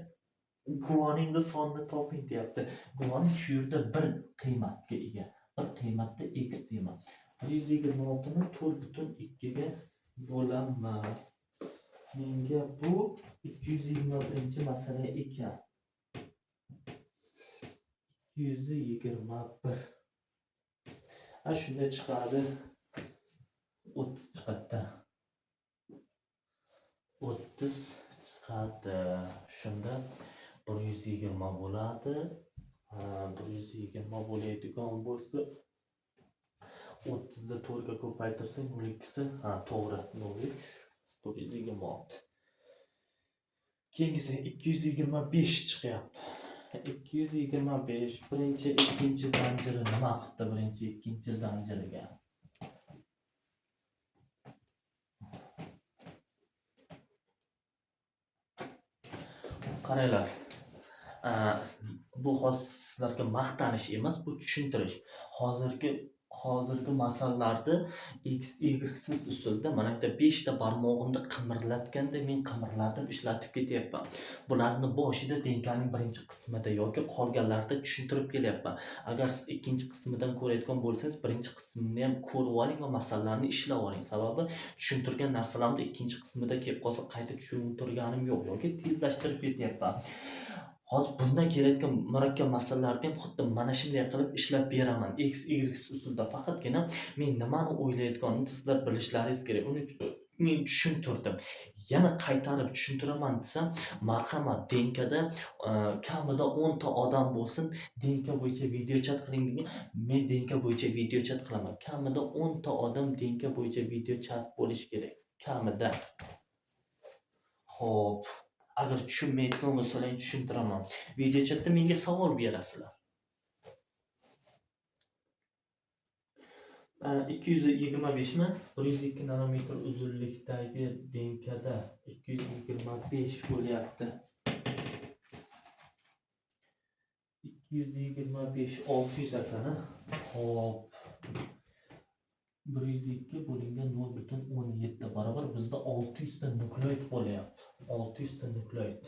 Speaker 1: guaninni sonni toping deyapti. Guanin shu yerda 1 qiymatga ega. 1 qiymatda x deyman. 126 ni 4.2 ga bo'laman. Menga bu 221 masala ekan. 221. Ha, shunda chiqadi 30 chiqadi. 30 chiqadi. Shunda 120 bo'ladi. 120 bo'ladigan bo'lsa 30 ni 4 ga ko'paytirsak 0,2si, ha, to'g'ri, 0,3, 426. Keyingisi 225 chiqyapti. 225 birinchi, ikkinchi zanjiri nima qilibdi birinchi, ikkinchi zanjiriga? Qaranglar. Bu hozir sizlarga maqtanish emas, bu tushuntirish. Hozirgi masalalarda x, y siz usulda mana bu yerda 5 ta barmog'imni qimirlatganda men qimirlatib ishlatib ketyapman. Bularni boshida DNKning birinchi qismida yoki qolganlarida tushuntirib kelyapman. Agar siz ikkinchi qismidan ko'rayotgan bo'lsangiz, birinchi qismini ham ko'rib oling va masalalarni ishlab oling. Sababi tushuntirgan narsalarimni ikkinchi qismida kelib qolsa qayta tushuntirganim yo'q yoki tezlashtirib ketyapman. Hozir bundan kelayotgan murakkab masalalarni ham xuddi mana shunday qilib ishlab beraman. X, Y usulda. Faqatgina men nimani o'ylayotganimni sizlar bilishlaringiz kerak. Uni men tushuntirdim. Yana qaytarib tushuntiraman desam, marhamat, DNKda kamida 10 ta odam bo'lsin, DNK bo'yicha video chat qiling degan, men DNK bo'yicha video chat qilaman. Kamida 10 ta odam DNK bo'yicha video chat bo'lishi kerak. Kamida. Xo'p. Agar tushunmayotgan bo'lsalaring tushuntiraman. Video chatda menga savol berasizlar. 225 mi? 102 nanometr uzunlikdagi DNKda 225 bo'lyapti. 225 600 ekan. Xo'p. 102 bo'lingan 0,17 barobar bizda 600 ta nukleoid bo'lyapti. 600 ta nukleoid.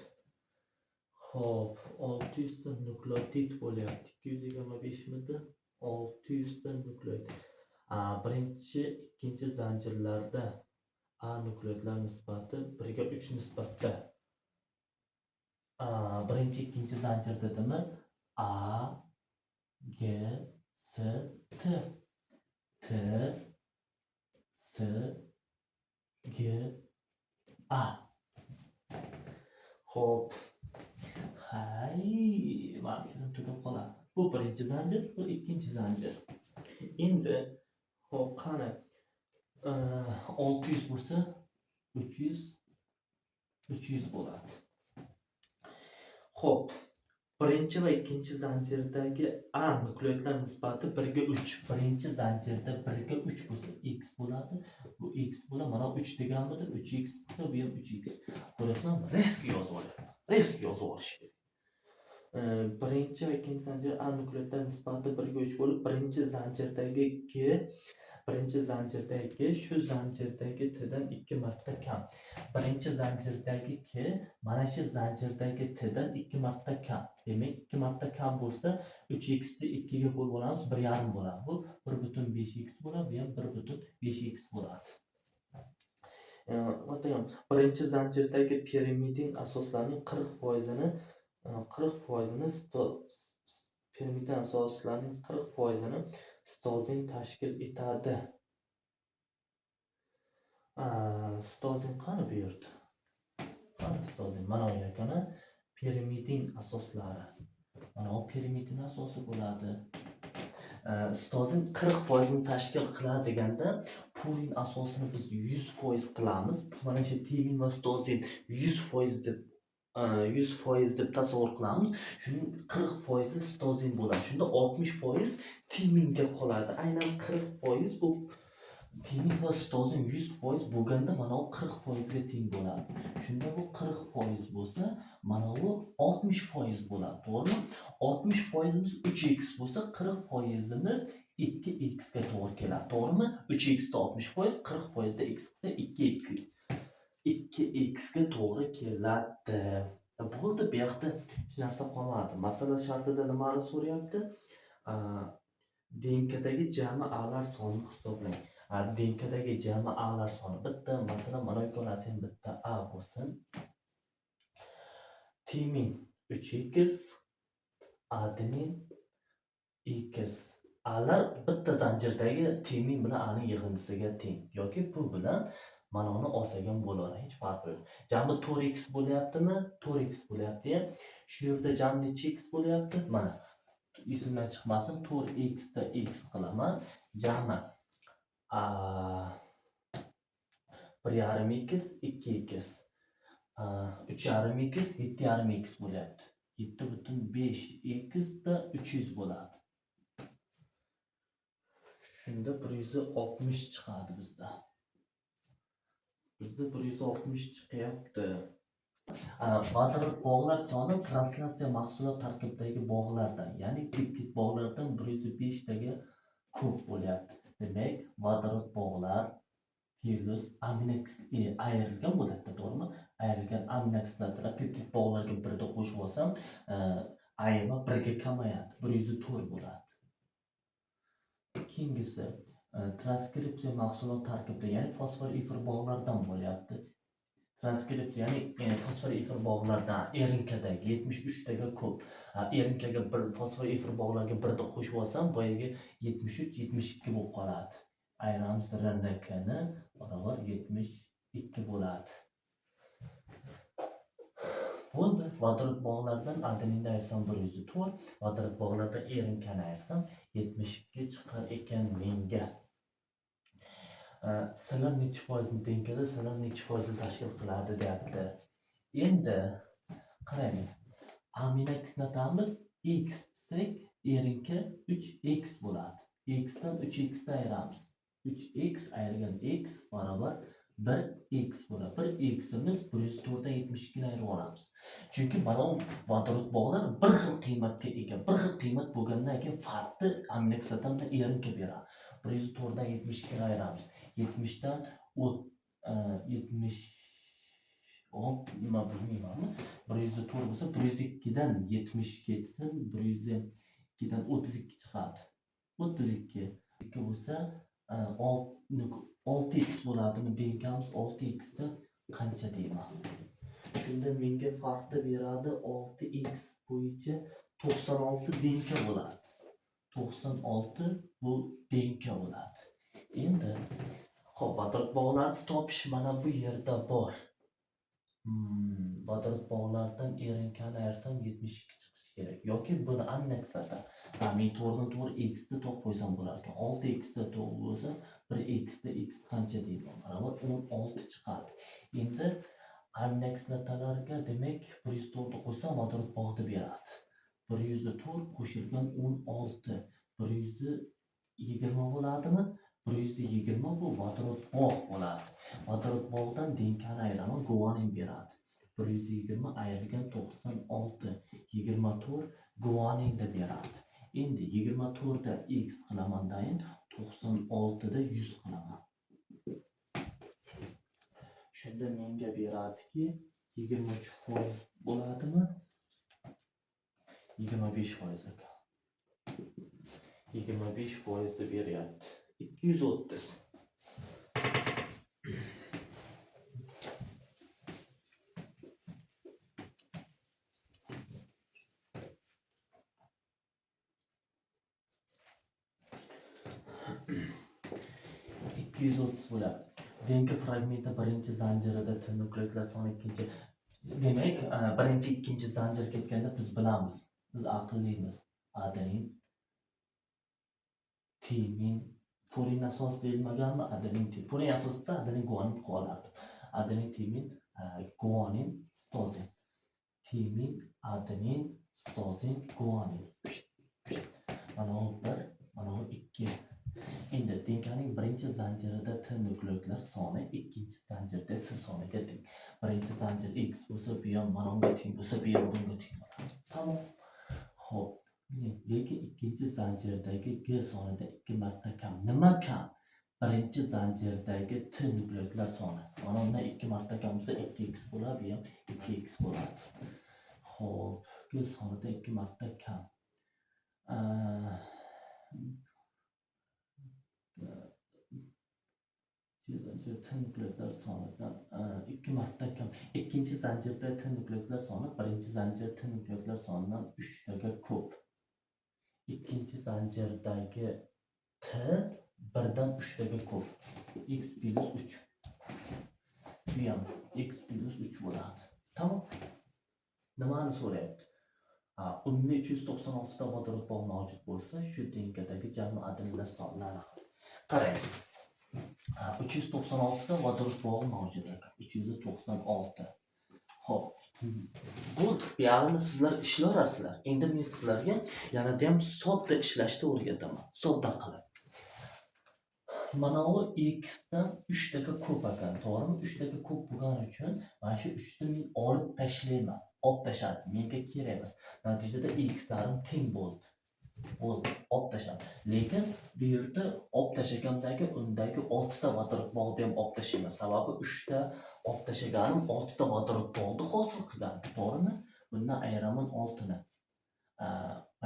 Speaker 1: Xo'p, 600 ta nukleotid bo'lyapti. 225 midi? 600 ta nukleoid. Birinchi, ikkinchi zanjirlarda A nukleotidlar nisbati 1 ga 3 nisbatda. Birinchi, ikkinchi zanjir dedimi? A, G, S, T. T, S, G, A. Xo'p. Hay, mana tugab qoladi. Bu birinchi zanjir, bu ikkinchi zanjir. Endi xo'p, qani 600 bo'lsa 300, 300 bo'ladi. Xo'p, birinchi va ikkinchi zanjirdagi A nukleotidlar nisbati 1 ga 3. Birinchi zanjirda 1 ga 3 bo'lsa x bo'ladi. Bu x bo'ladi. Mana 3 deganmidi? 3x bo'lsa bu ham 3x. Ko'rasizmi? Risk yozib olyapman. Risk yozib olish kerak. Birinchi va ikkinchi zanjir A nukleotidlar nisbati 1 ga 3 bo'lib, birinchi zanjirdagi G, birinchi zanjirdagi shu zanjirdagi T dan 2 marta kam. Birinchi zanjirdagi K mana shu zanjirdagi T dan 2 marta kam. Demak, 2 marta kam bo'lsa, 3x ni 2 ga bo'lib olamiz, 1,5 bo'ladi. Bu 1,5x bo'ladi, bu ham 1,5x bo'ladi. Birinchi zanjirdagi pirimidin asoslarining 40%-ni, 40%-ni pirimidin asoslarining 40%-ni sitozin tashkil etadi. Sitozin qani bu yerda? Qani sitozin? Mana bu yerda pirimidin asoslari. Mana bu pirimidin asosi bo'ladi. Sitozin 40%-ni tashkil qiladi deganda purin asosini biz 100% qilamiz. Mana shu timin va sitozin 100% deb, 100% deb tasavvur qilamiz. Shuning 40% sitozin bo'ladi. Shunda 60% timinga qoladi. Aynan 40% bu timin va sitozin 100% bo'lganda mana bu 40% ga teng bo'ladi. Shunda bu 40% bo'lsa, mana bu 60% bo'ladi, to'g'rimi? 60%imiz 3x bo'lsa, 40%imiz 2x ga to'g'ri keladi, to'g'rimi? 3x da 60%, 40% da x qilsa 2x ga to'g'ri keladi. Bo'ldi, bu yoqda hech narsa qolmadi. Masala shartida nimani so'rayapti? DNKdagi jami A'lar sonini hisoblang. DNKdagi jami A'lar soni bitta, masalan, mana ikkalasi ham bitta A bo'lsin. Timin 3x, adenin X. A'lar bitta zanjirdagi timin bilan A'ning yig'indisiga teng yoki bu bilan mana uni olsak ham bo'ladi, hech farqi yo'q. Jami 4x bo'lyaptimi? 4x bo'lyapti-ya. Shu yerda jami necha x bo'lyapti? Mana esimdan chiqmasin, 4x da x qilaman. Jami 1,5x, 2x, 3,5x, 7,5x bo'lyapti. 7,5x da 300 bo'ladi. Shunda 160 chiqadi bizda. Bizda 160 chiqyapti. Vodorod bog'lar soni translyatsiya mahsulot tarkibidagi bog'lardan, ya'ni peptid bog'lardan 105 taga ko'p bo'lyapti. Demak, vodorod bog'lar plus ayrilgan bo'ladi, to'g'rimi? Ayrilgan aminokislotalar peptid bog'larga birda qo'shib olsam, ayirma 1ga kamayadi, 104 bo'ladi. Keyingisi transkripsiya mahsulot tarkibida, ya'ni fosfor efir bog'laridan bo'lyapti. Transkripsiya, ya'ni fosfor efir bog'laridan RNKdagi 73 taga ko'p. RNKga bir fosfor efir bog'larga birda qo'shib olsam, boyagi 73, 72 bo'lib qoladi. Ayiramiz RNKni barobar 72 bo'ladi. Bo'ldi. Vodorod bog'laridan adeninni ayirsam 104, vodorod bog'laridan RNKni ayirsam 72 chiqar ekan menga. Sizlar necha foizni DNKda, sizlar necha foizni tashkil qiladi deyapti. Endi qaraymiz. Aminokislotamiz X desak, RNK 3X bo'ladi. X dan 3X ni ayiramiz. 3X ayirgan X barobar 1x bo'ladi. 1x'imiz 104 dan 72 ni ayirib olamiz. Chunki mana bu vodorod bog'lar bir xil qiymatga ega. Bir xil qiymat bo'lgandan keyin farqni aminokislota bilan RNK beradi. 104 dan 72 ni ayiramiz. 70 dan 70, hop, nima bilmaymanmi? 104 bo'lsa, 102 dan 70 ketsin, 102 dan 32 chiqadi. 32 2 bo'lsa, 6x bo'ladimi? DNKmiz 6x da qancha deyman. Shunda menga farqni beradi 6x bo'yicha 96 DNK bo'ladi. 96 bu DNK bo'ladi. Endi xo'p, vodorod bog'larni topish mana bu yerda bor. Vodorod bog'laridan RNKni ayirsam 72 chiqishi kerak yoki buni aminokislota. Men to'g'ridan to'g'ri x ni topib qo'ysam bo'lar ekan. 6x da to'g'ri bo'lsa, 1x da x qancha deyman? Barobar 16 chiqadi. Endi aminokislotalarga demak 104 ni qo'ysam vodorod bog'ni beradi. 104 qo'shilgan 16, 120 bo'ladimi? 120 bu vodorod bog' bo'ladi. Vodorod bog'dan DNKni ayiraman, guanin beradi. 120 ayrilgan 96, 24 guaninni beradi. Endi 24 da x qilaman dayin, 96 da 100 qilaman. Shunda menga beradiki 23% bo'ladimi? 25% ekan. 25% deb beryapti. 230. 230 bo'ladi. DNK fragmenti birinchi zanjirida T nukleotidlar soni ikkinchi. Demak, birinchi, ikkinchi zanjir ketganda biz bilamiz. Biz aqllimiz. Adenin, timin, purin asos deyilmaganmi? Adenin, purin asosida adenin, guanin qolardi. Adenin, timin, guanin, sitozin. Timin, adenin, sitozin, guanin. Mana bu 1, mana bu 2. Endi DNKning birinchi zanjirida T nukleotidlar soni ikkinchi zanjirda S soniga teng. Birinchi zanjir X bo'lsa, bu ham mana bunga teng bo'lsa, bu ham bunga teng bo'ladi. Tamom. Xo'p, lekin ikkinchi zanjirdagi G sonida 2 marta kam. Nima kam? Birinchi zanjirdagi T nukleotidlar soni. Mana undan 2 marta kam bo'lsa 2x bo'ladi, bu ham 2x bo'ladi. Xo'p, G sonida 2 marta kam. T nukleotidlar sonidan 2 marta kam. Ikkinchi zanjirda T nukleotidlar soni birinchi zanjir T nukleotidlar sonidan 3 taga ko'p. Ikkinchi zanjirdagi T 1dan 3taga ko'p. X plus 3. Bu ham x plus 3 bo'ladi. Tamom. Nimani so'rayapti? Umumiy 396 ta vodorod bog' mavjud bo'lsa, shu DNKdagi jami adenlar sonini aniqlang. Qaraymiz. 396 ta vodorod bog'i mavjud ekan. 396. Xo'p, bu buyog'ini sizlar ishlayverasizlar. Endi men sizlarga yanada ham sodda ishlashni o'rgataman. Sodda qilib. Mana u x dan 3 taga ko'p ekan, to'g'rimi? 3 taga ko'p bo'lgani uchun mana shu 3 ni men olib tashlayman. Olib tashladim. Menga kerak emas. Natijada xlarim teng bo'ldi. Bo'ldi, olib tashladim. Lekin bu yerda olib tashlaganimdagi undagi 6 ta vodorod bog'ni ham olib tashlayman. Sababi 3 ta olib tashlaganim 6 ta vodorod bog'ni hosil qilgan, to'g'rimi? Bundan ayiraman 6ni.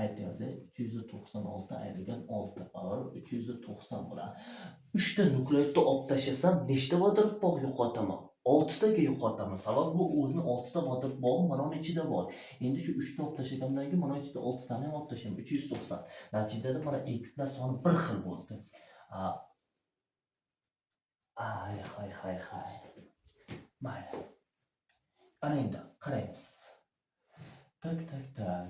Speaker 1: Aytaymiz, 396 ayrilgan 6 barobar 390 bo'ladi. 3 ta nukleotidni olib tashlasam, nechta vodorod bog' yo'qotaman? 6 taga yo'qotaman. Sababi bu o'zini 6 ta vodorod bog'i mana uni ichida bor. Endi shu 3 ta olib tashlagandan keyin mana ichida 6 tani ham olib tashlayman, 390. Natijada mana xlar soni bir xil bo'ldi. Ay, hay, hay, hay. Mayli. Ana endi qaraymiz. Tak, tak, tak.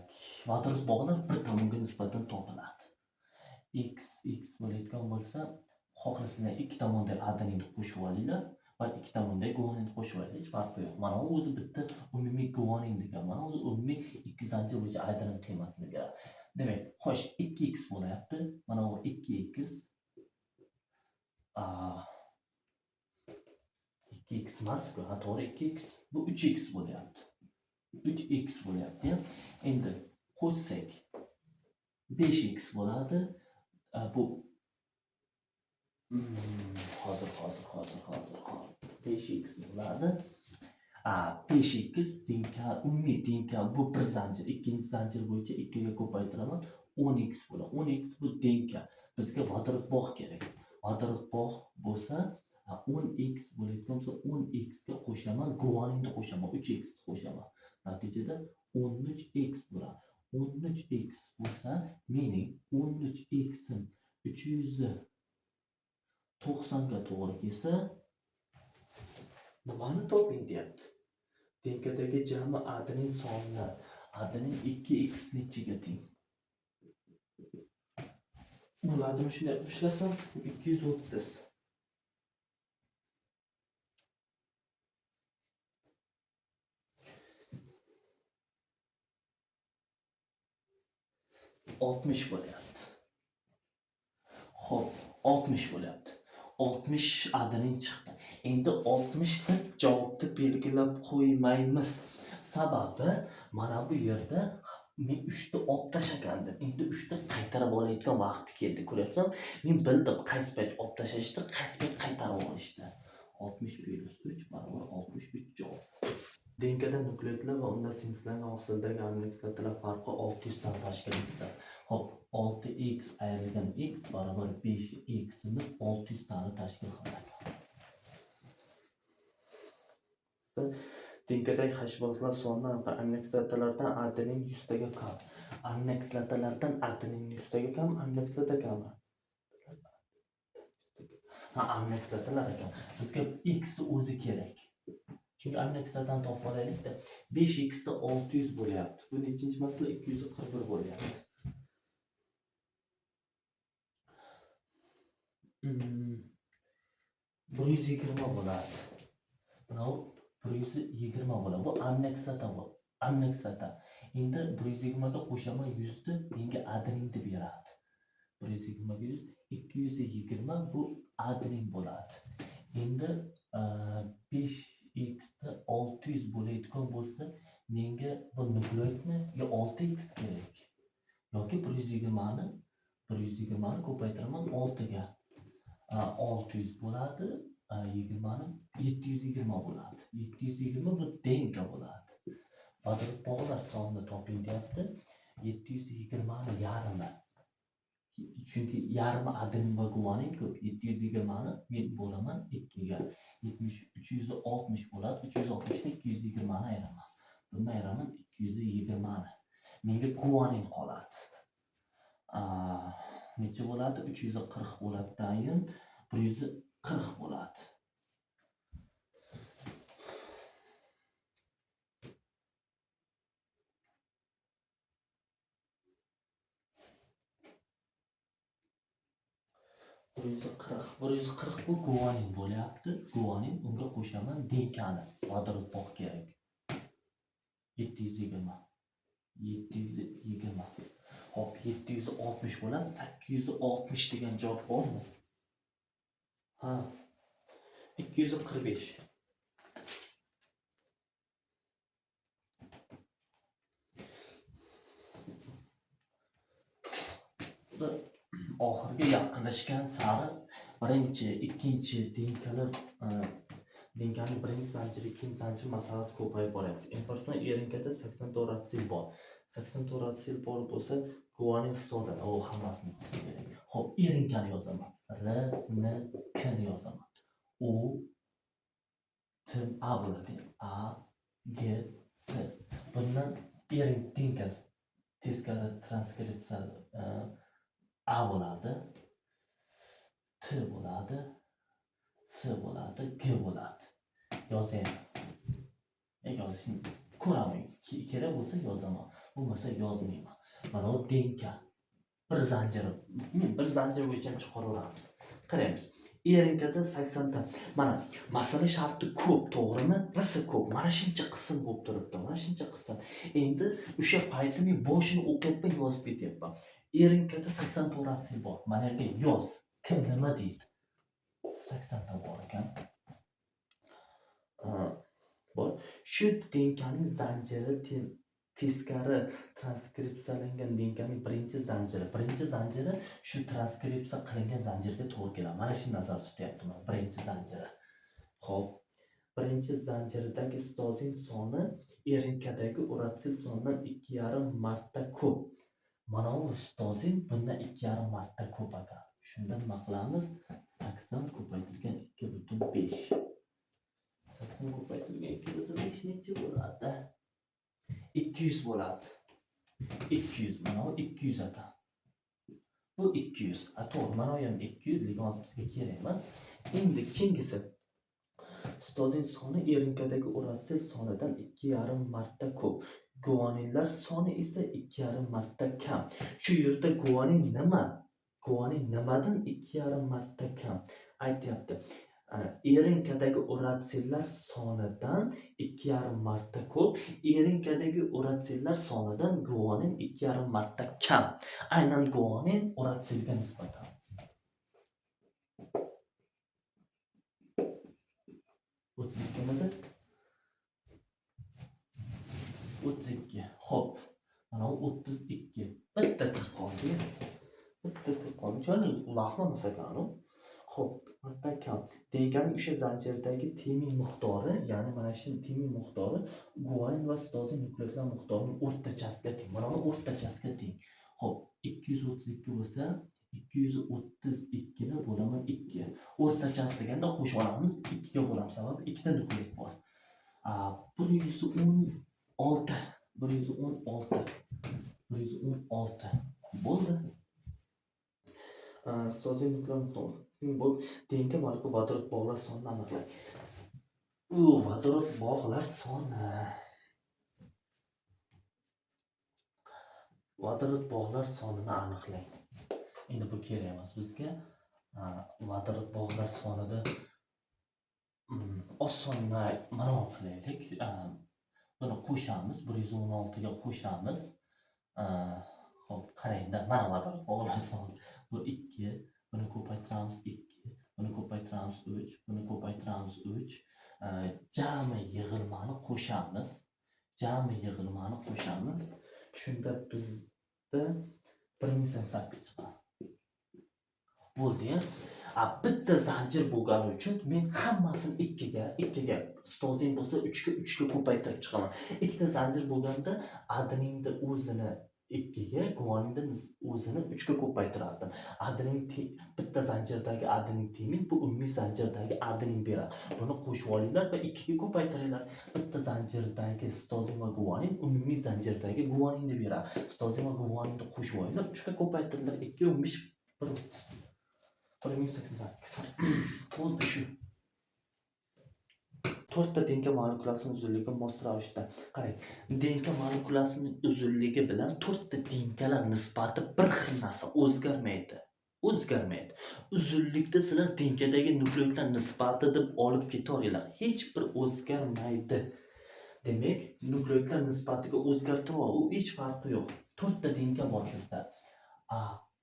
Speaker 1: Vodorod bog'lar bir tomonga nisbatan topiladi. X, X bo'layotgan bo'lsa, xohlasanglar ikki tomonda adenini qo'shib olinglar va ikki tomonda guaninni qo'shib olinglar, hech farqi yo'q. Mana u o'zi bitta umumiy guanin degan, mana o'zi umumiy ikki zanjir bo'yicha adenin qiymatini beradi. Demak, xo'sh, 2x bo'lyapti. Mana bu 2x. 2x emas-ku, ha, to'g'ri 2x. Bu 3x bo'lyapti. 3x bo'lyapti. Endi qo'shsak 5x bo'ladi. Bu hozir 5x bo'ladi. 5x DNK, umumiy DNK bu bir zanjir, ikkinchi zanjir bo'yicha 2 ga ko'paytiraman, 10x bo'ladi. 10x bu DNK. Bizga vodorod bog' kerak. Vodorod bog' bo'lsa, 10x bo'layotgan bo'lsa, 10x ga qo'shaman, guaninni qo'shaman, 3x qo'shaman. Natijada 13x bo'ladi. 13x bo'lsa, mening 13x'im 390 ga to'g'ri kelsa, nimani toping deyapti. DNKdagi jami adenin sonini, adenin 2x nechiga teng? Bo'ladimi shunday qilib ishlasam? 230. 60 bo'lyapti. Xo'p, 60 bo'lyapti. 60 adenin chiqdi. Endi 60 deb javobni belgilab qo'ymaymiz. Sababi mana bu yerda men 3 ta olib tashlagandim. Endi 3 ta qaytarib olayotgan vaqti keldi. Ko'ryapsizmi? Men bildim qaysi payt olib tashlashni, qaysi payt qaytarib olishni. 60 plus 3 barobar 63 javob. DNKda nukleotidlar va undan sintezlangan oqsildagi aminokislotalar farqi 600 dan tashkil etsa. Xo'p, 6x ayrilgan x barobar 5x'imiz 600 tani tashkil qiladi. DNKdagi hashbozlar soni va aminokislotalardan adenin 100 taga kam. Aminokislotalardan adenin 100 taga kam, aminokislota kam. Ha, aminokislotalar ekan. Bizga x o'zi kerak. Chunki aminokislotani topib olaylik-da. 5x da 600 bo'lyapti. Bu nechinchi masala? 241 bo'lyapti. 120 bo'ladi. Mana bu 120 bo'ladi. Bu aminokislota bu. Aminokislota. Endi 120 ga qo'shaman 100 ni, menga adeninni beradi. 120 ga 100, 220 bu adenin bo'ladi. Endi 5x da 600 bo'layotgan bo'lsa, menga bu nukleotidni yo 6x kerak yoki 120 ni ko'paytiraman 6 ga. 600 bo'ladi, 20 ni 720 bo'ladi. 720 bu DNK bo'ladi. Vodorod bog'lar sonini toping deyapti. 720 ni yarmi. Chunki yarmi adenin va guanin ko'p. 720 ni men bo'laman 2 ga. 360 bo'ladi. 360 ni 220 ni ayiraman. Bundan ayiraman 220 ni. Menga guanin qoladi. Necha bo'ladi? 340 bo'ladi tayin, 140 bo'ladi. Bir yuz qirq bu guanin bo'lyapti. Guanin, unga qo'shaman DNKni. Vodorod bog' kerak. 720. 720. Hop, 760 bo'ladi. 860 degan javob bormi? Ha. 245. Oxirga yaqinlashgan sari birinchi, ikkinchi DNKlar, DNKning birinchi zanjiri, ikkinchi zanjir masalasi ko'payib boryapti. Infarktdan RNKda 80 ta uratsil bor. 80 ta uratsil bor bo'lsa, guanin sitozan, o hammasini bilsa kerak. Xo'p, RNKni yozaman. R N K ni yozaman. U T A bo'ladi. A G C. Bundan RNK teskari transkripsiya A bo'ladi, T bo'ladi, C bo'ladi, G bo'ladi. Yozaymi? Yozishni ko'raman. Kerak bo'lsa yozaman, bo'lmasa yozmayman. Mana bu DNK. Bir zanjiri, bir zanjir bo'yicha ham chiqaraveramiz. Qaraymiz. RNKda 80 ta. Mana masala sharti ko'p, to'g'rimi? Rosa ko'p. Mana shuncha qism bo'lib turibdi. Mana shuncha qism. Endi o'sha payti men boshini o'qiyapman, yozib ketyapman. RNKda 80 ta uratsil bor. Mana yerga yoz. Kim nima deydi? 80 ta bor ekan. Bor. Shu DNKning zanjiri teskari transkripsiyalangan DNKning birinchi zanjiri. Birinchi zanjiri shu transkripsiya qilingan zanjirga to'g'ri keladi. Mana shuni nazarda tutyapti mana birinchi zanjiri. Xo'p, birinchi zanjirdagi sitozin soni RNKdagi uratsil sonidan 2,5 marta ko'p. Mana bu sitozin bundan 2,5 marta ko'p ekan. Shunda nima qilamiz? 80 ko'paytirilgan 2,5. 80 ko'paytirilgan 2,5 necha bo'ladi? 200 bo'ladi. 200, mana bu 200 ekan. Bu 200. Ha, to'g'ri, mana bu ham 200, lekin hozir bizga kerak emas. Endi keyingisi. Sitozin soni RNKdagi uratsil sonidan 2,5 marta ko'p. Guaninlar soni esa 2,5 marta kam. Shu yerda guanin nima? Guanin nimadan 2,5 marta kam? Aytyapti. RNKdagi uratsillar sonidan 2,5 marta ko'p, RNKdagi uratsillar sonidan guanin 2,5 marta kam. Aynan guanin uratsilga nisbatan. 32 midi? 32. Xo'p, mana bu 32. Bitta tiq qoldi. Bitta tiq qoldi. Unchalik vahim emas ekan-u. Xo'p, marta kam. DNKning o'sha zanjirdagi timin miqdori, ya'ni mana shu timin miqdori guanin va sitozin nukleotidlar miqdorining o'rtachasiga teng. Mana buni o'rtachasiga teng. Xo'p, 232 bo'lsa, 232 ni bo'laman 2. O'rtachasi deganda qo'shib olamiz, 2 ga bo'lamiz. Sababi ikkita nukleot bor. 116, 116, 116 bo'ldi. Sitozin nukleot miqdori bo'lib, DNK molekul vodorod bog'lar sonini aniqlang. U vodorod bog'lar soni. Vodorod bog'lar sonini aniqlang. Endi bu kerak emas bizga. Vodorod bog'lar sonida osonni mana bu qilaylik. Buni qo'shamiz, 116 ga qo'shamiz. Xo'p, qarangda, mana vodorod bog'lar soni. Bu 2, buni ko'paytiramiz 2, buni ko'paytiramiz 3, buni ko'paytiramiz 3. Jami yig'ilmani qo'shamiz. Jami yig'ilmani qo'shamiz. Shunda bizda 1088 chiqadi. Bo'ldi-ya. Bitta zanjir bo'lgani uchun men hammasini 2ga, 2ga, sitozin bo'lsa 3ga, 3ga ko'paytirib chiqaman. Ikkita zanjir bo'lganda adeninni o'zini 2ga, guaninni o'zini 3 ga ko'paytirardim. Adenin bitta zanjirdagi adenin timin bu umumiy zanjirdagi adenin beradi. Buni qo'shib olinglar va 2 ga ko'paytiringlar. Bitta zanjirdagi sitozin va guanin umumiy zanjirdagi guaninni beradi. Sitozin va guaninni qo'shib olinglar, 3 ga ko'paytiringlar. 2 15 1 30. 1088. Bo'ldi shu. 4 ta DNK molekulasinin uzunligi mos ravishda. Qarang, DNK molekulasining uzunligi bilan 4 ta DNKlar nisbati bir xil narsa, o'zgarmaydi. O'zgarmaydi. Uzunlikda sizlar DNKdagi nukleotidlar nisbati deb olib ketaveringlar. Hech bir o'zgarmaydi. Demak, nukleotidlar nisbatiga o'zgartirib ol, u hech farqi yo'q. 4 ta DNK bor bizda. A,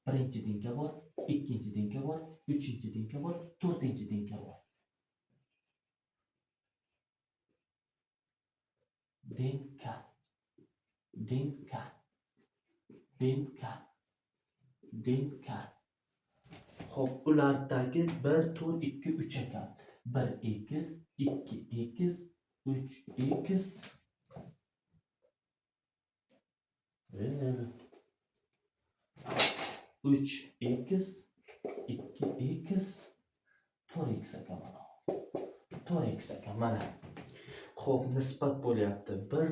Speaker 1: birinchi DNK bor, ikkinchi DNK bor, uchinchi DNK bor, to'rtinchi DNK bor. DNK, DNK, DNK, DNK. Xo'p, ulardagi 1, 4, 2, 3 ekan. 1 x, 2 x, 3 x. 3 x, 2 x, 4 x ekan mana. 4 x ekan mana. Xo'p, nisbat bo'lyapti. 1,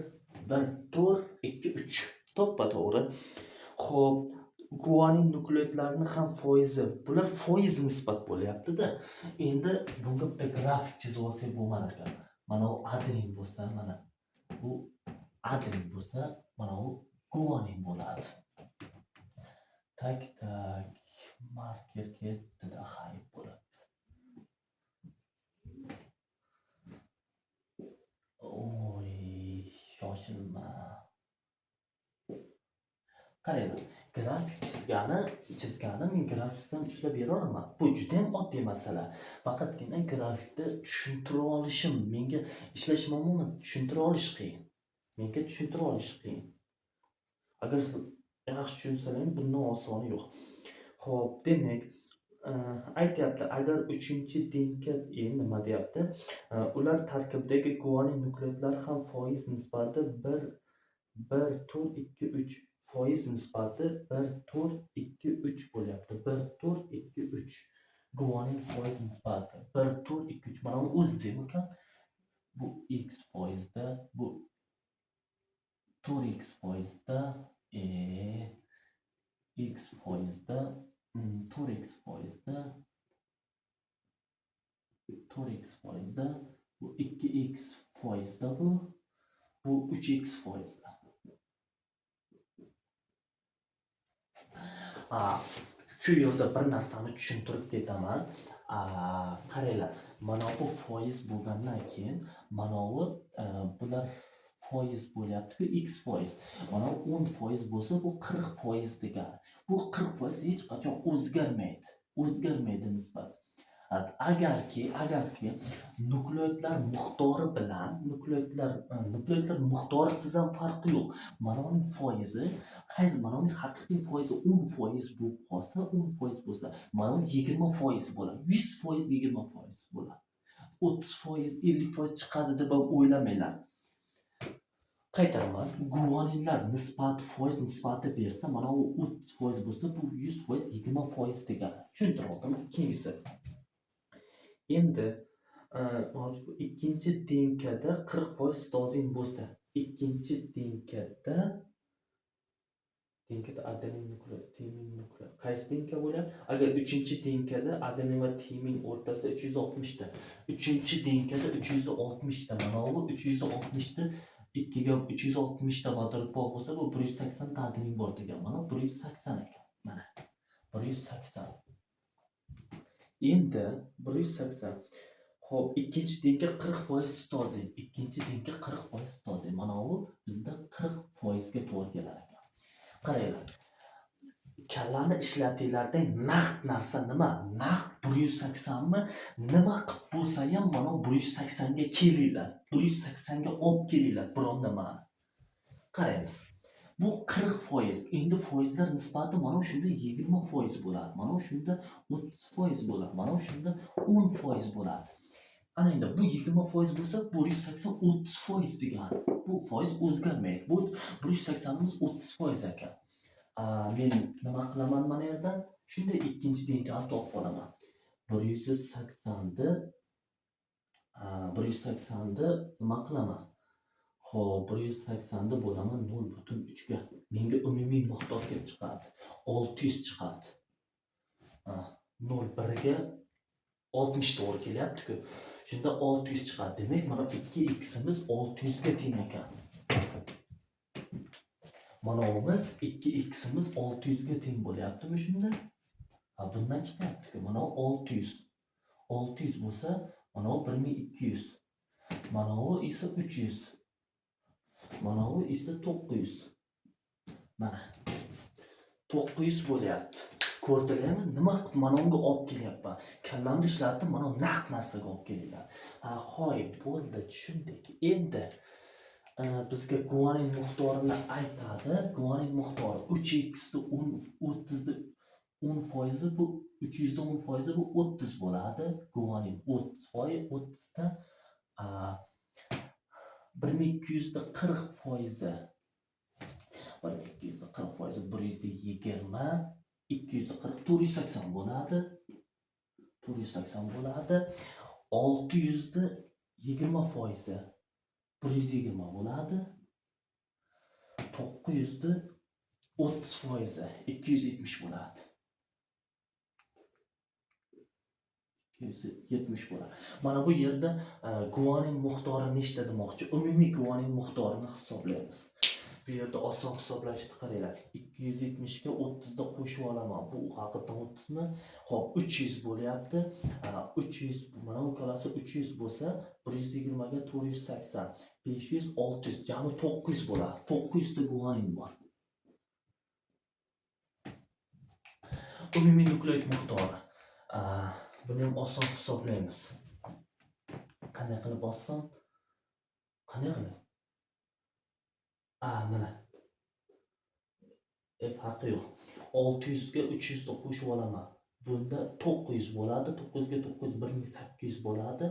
Speaker 1: 1, 4, 2, 3. To'ppa-to'g'ri. Xo'p, guanin nukleotidlarini ham foizi. Bular foiz nisbat bo'lyapti-da. Endi bunga bitta grafik chizib olsak bo'lmar ekan. Mana bu adenin bo'lsa, mana bu adenin bo'lsa, mana bu guanin bo'ladi. Tak, tak, marker ketdi-da, hayb bo'ladi. Oy, shoshilma. Qaranglar, grafik chizgani men grafikdan ishlab bera olaman. Bu juda ham oddiy masala. Faqatgina grafikda tushuntira olishim, menga ishlash muammo emas, tushuntira olish qiyin. Menga tushuntira olish qiyin. Agar siz yaxshi tushunsangiz, bundan osoni yo'q. Xo'p, demak, aytyapti, agar 3-chi DNK nima deyapti? Ular tarkibidagi guanin nukleotidlari ham foiz nisbati 1, 1, 4, 2, 3. Foiz nisbati 1, 4, 2, 3 bo'lyapti. 1, 4, 2, 3. Guanin foiz nisbati 1, 4, 2, 3. Mana uni o'zi ekan. Bu x foizda, bu 4x foizda, x foizda, 4x foizda, 4x foizda, bu 2x foizda, bu 3x foizda. Shu yerda bir narsani tushuntirib ketaman. Qaranglar, mana bu foiz bo'lgandan keyin mana bu bular foiz bo'lyapti-ku, x foiz. Mana bu 10% bo'lsa, bu 40% degani. Bu 40% hech qachon o'zgarmaydi. O'zgarmaydi nisbat. Agarki nukleotidlar miqdori bilan nukleotidlar miqdori siz ham farqi yo'q. Mana uning foizi, qaysi mana uning haqiqiy foizi 10% bo'lib qolsa, 10% bo'lsa, mana u 20% bo'ladi. 100% 20% bo'ladi. 30%, 50% chiqadi deb ham o'ylamanglar. Qaytaraman, guaninlar nisbati foiz nisbati bersa, mana u 30% bo'lsa, bu 100% 20% degani. Tushuntirib oldim. Keyingisi. Endi ikkinchi DNKda 40% sitozin bo'lsa, ikkinchi DNKda adenin nukleot, timin nukleot. Qaysi DNK bo'lyapti? Agar uchinchi DNKda adenin va timin o'rtasida 360 ta. Uchinchi DNKda 360 ta. Mana bu 360 ta 2 ga 360 ta vodorod bog' bo'lsa, bu 180 ta adenin bor degan. Mana 180 ekan. Mana 180. Endi 180. Xo'p, ikkinchi DNK 40% sitozin. Ikkinchi DNK 40% sitozin. Mana bu bizda 40% ga to'g'ri kelar ekan. Qaranglar. Kallani ishlatinglarda naqd narsa nima? Naqd 180 mi? Nima qilib bo'lsa ham mana 180 ga kelinglar. 180 ga olib kelinglar biron nimani. Qaraymiz. Bu 40%. Endi foizlar nisbati mana shunda 20% bo'ladi. Mana shunda 30% bo'ladi. Mana shunda 10% bo'ladi. Ana endi bu 20% bo'lsa, bu 180 30% degani. Bu foiz o'zgarmaydi. Bu 180imiz 30% ekan. Men nima qilaman mana yerdan? Shunda ikkinchi DNKni topib olaman. 180ni nima qilaman? Xo'p, 180ni bo'laman 0,3 ga. Menga umumiy miqdor kelib chiqadi. 600 chiqadi. 0,1 ga 60 to'g'ri kelyapti-ku. Shunda 600 chiqadi. Demak, mana 2x'imiz 600 ga teng ekan. Mana o'miz 2x'imiz 600 ga teng bo'lyaptimi shunda? Ha, bundan chiqyapti-ku. Mana 600. 600 bo'lsa, mana bu 1200. Mana bu esa 300. Mana bu esa 900. Mana 900 bo'lyapti. Ko'rdilarmi? Nima qilib mana unga olib kelyapman? Kallamni ishlatib, mana naqd narsaga olib kelinglar. Ha, hoy, bo'ldi, tushundik. Endi bizga guanin miqdorini aytadi. Guanin miqdori 3x ni 10 30 ni 10% bu 300 da 10% bu 30 bo'ladi. Guanin 30%, 30 ta 1200 da 40%. 1200 da 40% 120, 240, 480 bo'ladi. 480 bo'ladi. 600 da 20% 120 bo'ladi. 900 da 30% 270 bo'ladi. 270 bo'ladi. Mana bu yerda guanin miqdori nechta demoqchi. Umumiy guanin miqdorini hisoblaymiz. Bu yerda oson hisoblashni qaranglar. 270 ga 30 da qo'shib olaman. Bu haqiqatan 30 mi? Xo'p, 300 bo'lyapti. 300, mana bu kalasi 300 bo'lsa, 120 ga 480, 500, 600, jami 900 bo'ladi. 900 ta guanin bor. Umumiy nukleot miqdori. Buni ham oson hisoblaymiz. Qanday qilib oson? Qanday qilib? Mana. Farqi yo'q. 600 ga 300 ni qo'shib olaman. Bunda 900 bo'ladi. 900 ga 900 1800 bo'ladi.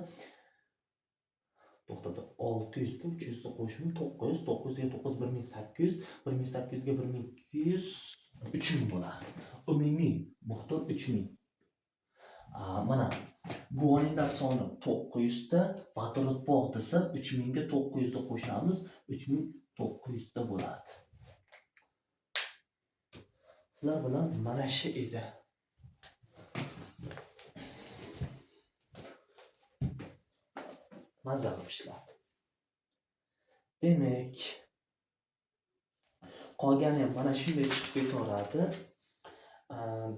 Speaker 1: To'xtab, 600 ga 300 ni qo'shib 900, 900 ga 9 1800, 1800 ga 1200, 3000 bo'ladi. Umumiy miqdor 3000. Mana guaninlar soni 900 ta, vodorod bog' desa 3000 ga 900 ni qo'shamiz, 3900 ta bo'ladi. Sizlar bilan mana shu edi. Maza qilib ishladi. Demak, qolgani ham mana shunday chiqib ketaveradi.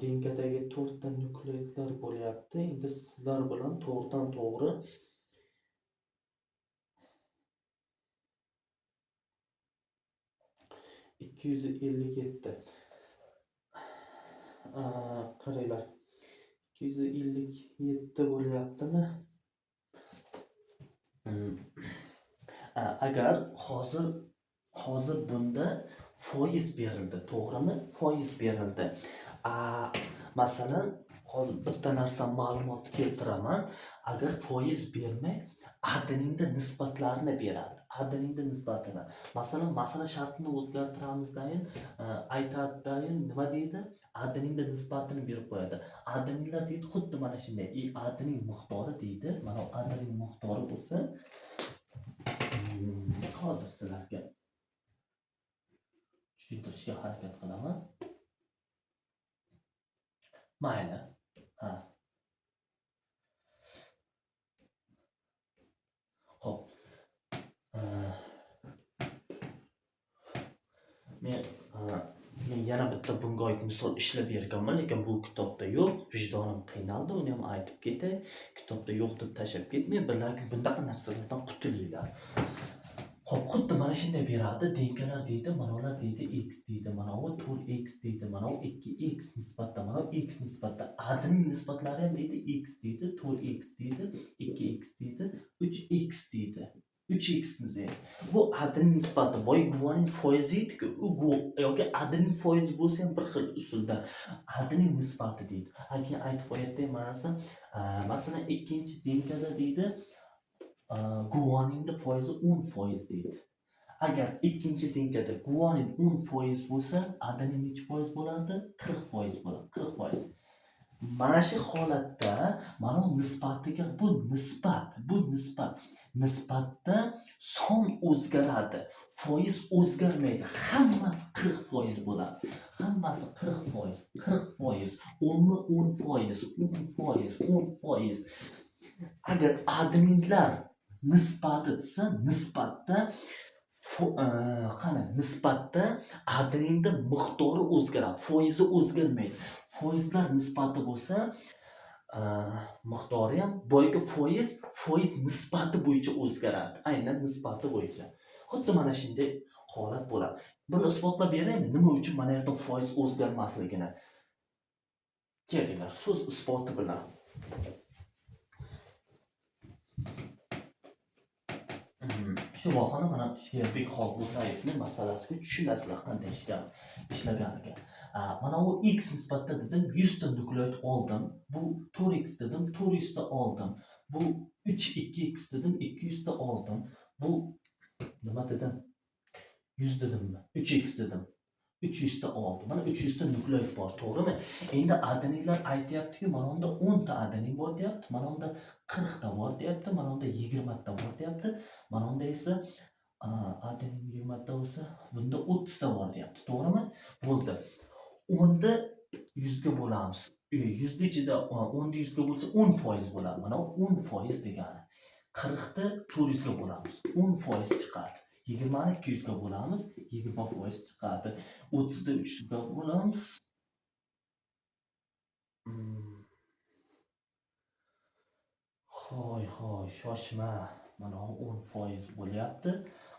Speaker 1: DNKdagi 4 ta nukleotidlar bo'lyapti. Endi sizlar bilan to'g'ridan to'g'ri 257. Qaranglar. 257 bo'lyaptimi? Agar hozir bunda foiz berildi, to'g'rimi? Foiz berildi. Masalan, hozir bitta narsa ma'lumot keltiraman. Agar foiz bermay, adeninda nisbatlarni beradi. Adeninda nisbatini. Masalan, masala shartini o'zgartiramiz dayin, aytadi dayin nima deydi? Adeninda nisbatini berib qo'yadi. Adeninlar deydi, xuddi mana shunday. Adenin miqdori deydi. Mana adenin miqdori bo'lsa, hozir sizlarga tushuntirishga harakat qilaman. Mayli. Ha. Xo'p. Men yana bitta bunga oid misol ishlab berganman, lekin bu kitobda yo'q. Vijdonim qiynaldi, uni ham aytib ketay. Kitobda yo'q deb tashlab ketmang, balki bundaqa narsalardan qutulinglar. Xo'p, xuddi mana shunday beradi. DNKlar deydi, mana ular deydi x deydi, mana u 4x deydi, mana u 2x nisbatda, mana u x nisbatda. Adenin nisbatlari ham deydi x deydi, 4x deydi, 2x deydi, 3x deydi. 3x deydi. Bu adenin nisbati, boy guanin foizi edi-ku, u yoki adenin foizi bo'lsa ham bir xil usulda adenin nisbati deydi. Keyin aytib qo'yadi mana masalan, ikkinchi DNKda deydi, guaninning foizi 10% deydi. Agar ikkinchi DNKda guanin 10% bo'lsa, adenin nechi foiz bo'ladi? 40% bo'ladi. 40%. Mana shu holatda mana bu nisbatiga bu nisbat, bu nisbat. Nisbatda son o'zgaradi, foiz o'zgarmaydi. Hammasi 40% bo'ladi. Hammasi 40%, 40%, 10mi 10%, 10%, 10%. Agar adeninlar nisbati desa, nisbatda qani nisbatda adeninda miqdori o'zgaradi, foizi o'zgarmaydi. Foizlar nisbati bo'lsa, miqdori ham boyagi foiz, foiz nisbati bo'yicha o'zgaradi. Aynan nisbati bo'yicha. Xuddi mana shunday holat bo'ladi. Buni isbotlab beraymi? Nima uchun mana yerda foiz o'zgarmasligini? Kelinglar, so'z isboti bilan. Shu voqeani mana Sherbek Xolbo'tayevning masalasiga tushunasizlar qanday ishlaganiga. Mana u x nisbatda dedim, 100 ta nukleot oldim. Bu 4x dedim, 400 ta oldim. Bu 3 2x dedim, 200 ta oldim. Bu nima dedim? 100 dedimmi? 3x dedim. 300 ta oldim. Mana 300 ta nukleot bor, to'g'rimi? Endi adeninlar aytyaptiki, mana unda 10 ta adenin bor deyapti, mana unda 40 ta bor deyapti, mana unda 20 ta bor deyapti. Mana unda esa, adenin 20 ta bo'lsa, bunda 30 ta bor deyapti, to'g'rimi? Bo'ldi. 10ni 100 ga bo'lamiz. 100 ni ichida, 10ni 100 ga bo'lsa 10% bo'ladi. Mana 10% degani. 40ni 400 ga bo'lamiz. 10% chiqadi. 20ni 200 ga bo'lamiz, 20% chiqadi. 30ni 300 ga bo'lamiz. Hoy, hoy, shoshma. Mana 10% bo'lyapti.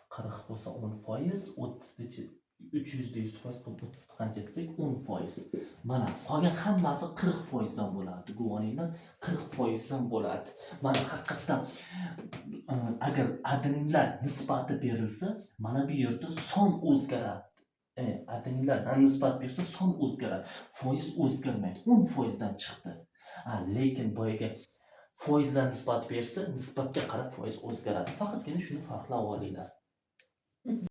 Speaker 1: 40 bo'lsa 10%, 30ni 300 ni 100% qilib 30 ni qancha desak 10%. Mana qolgan hammasi 40% dan bo'ladi. Guaninlar 40% dan bo'ladi. Mana haqiqatdan agar adeninlar nisbati berilsa, mana bu yerda son o'zgaradi. Adeninlar nisbat bersa son o'zgaradi. Foiz o'zgarmaydi. 10% dan chiqdi. Lekin boyagi foizlar nisbat bersa, nisbatga qarab foiz o'zgaradi. Faqatgina shuni farqlab olinglar.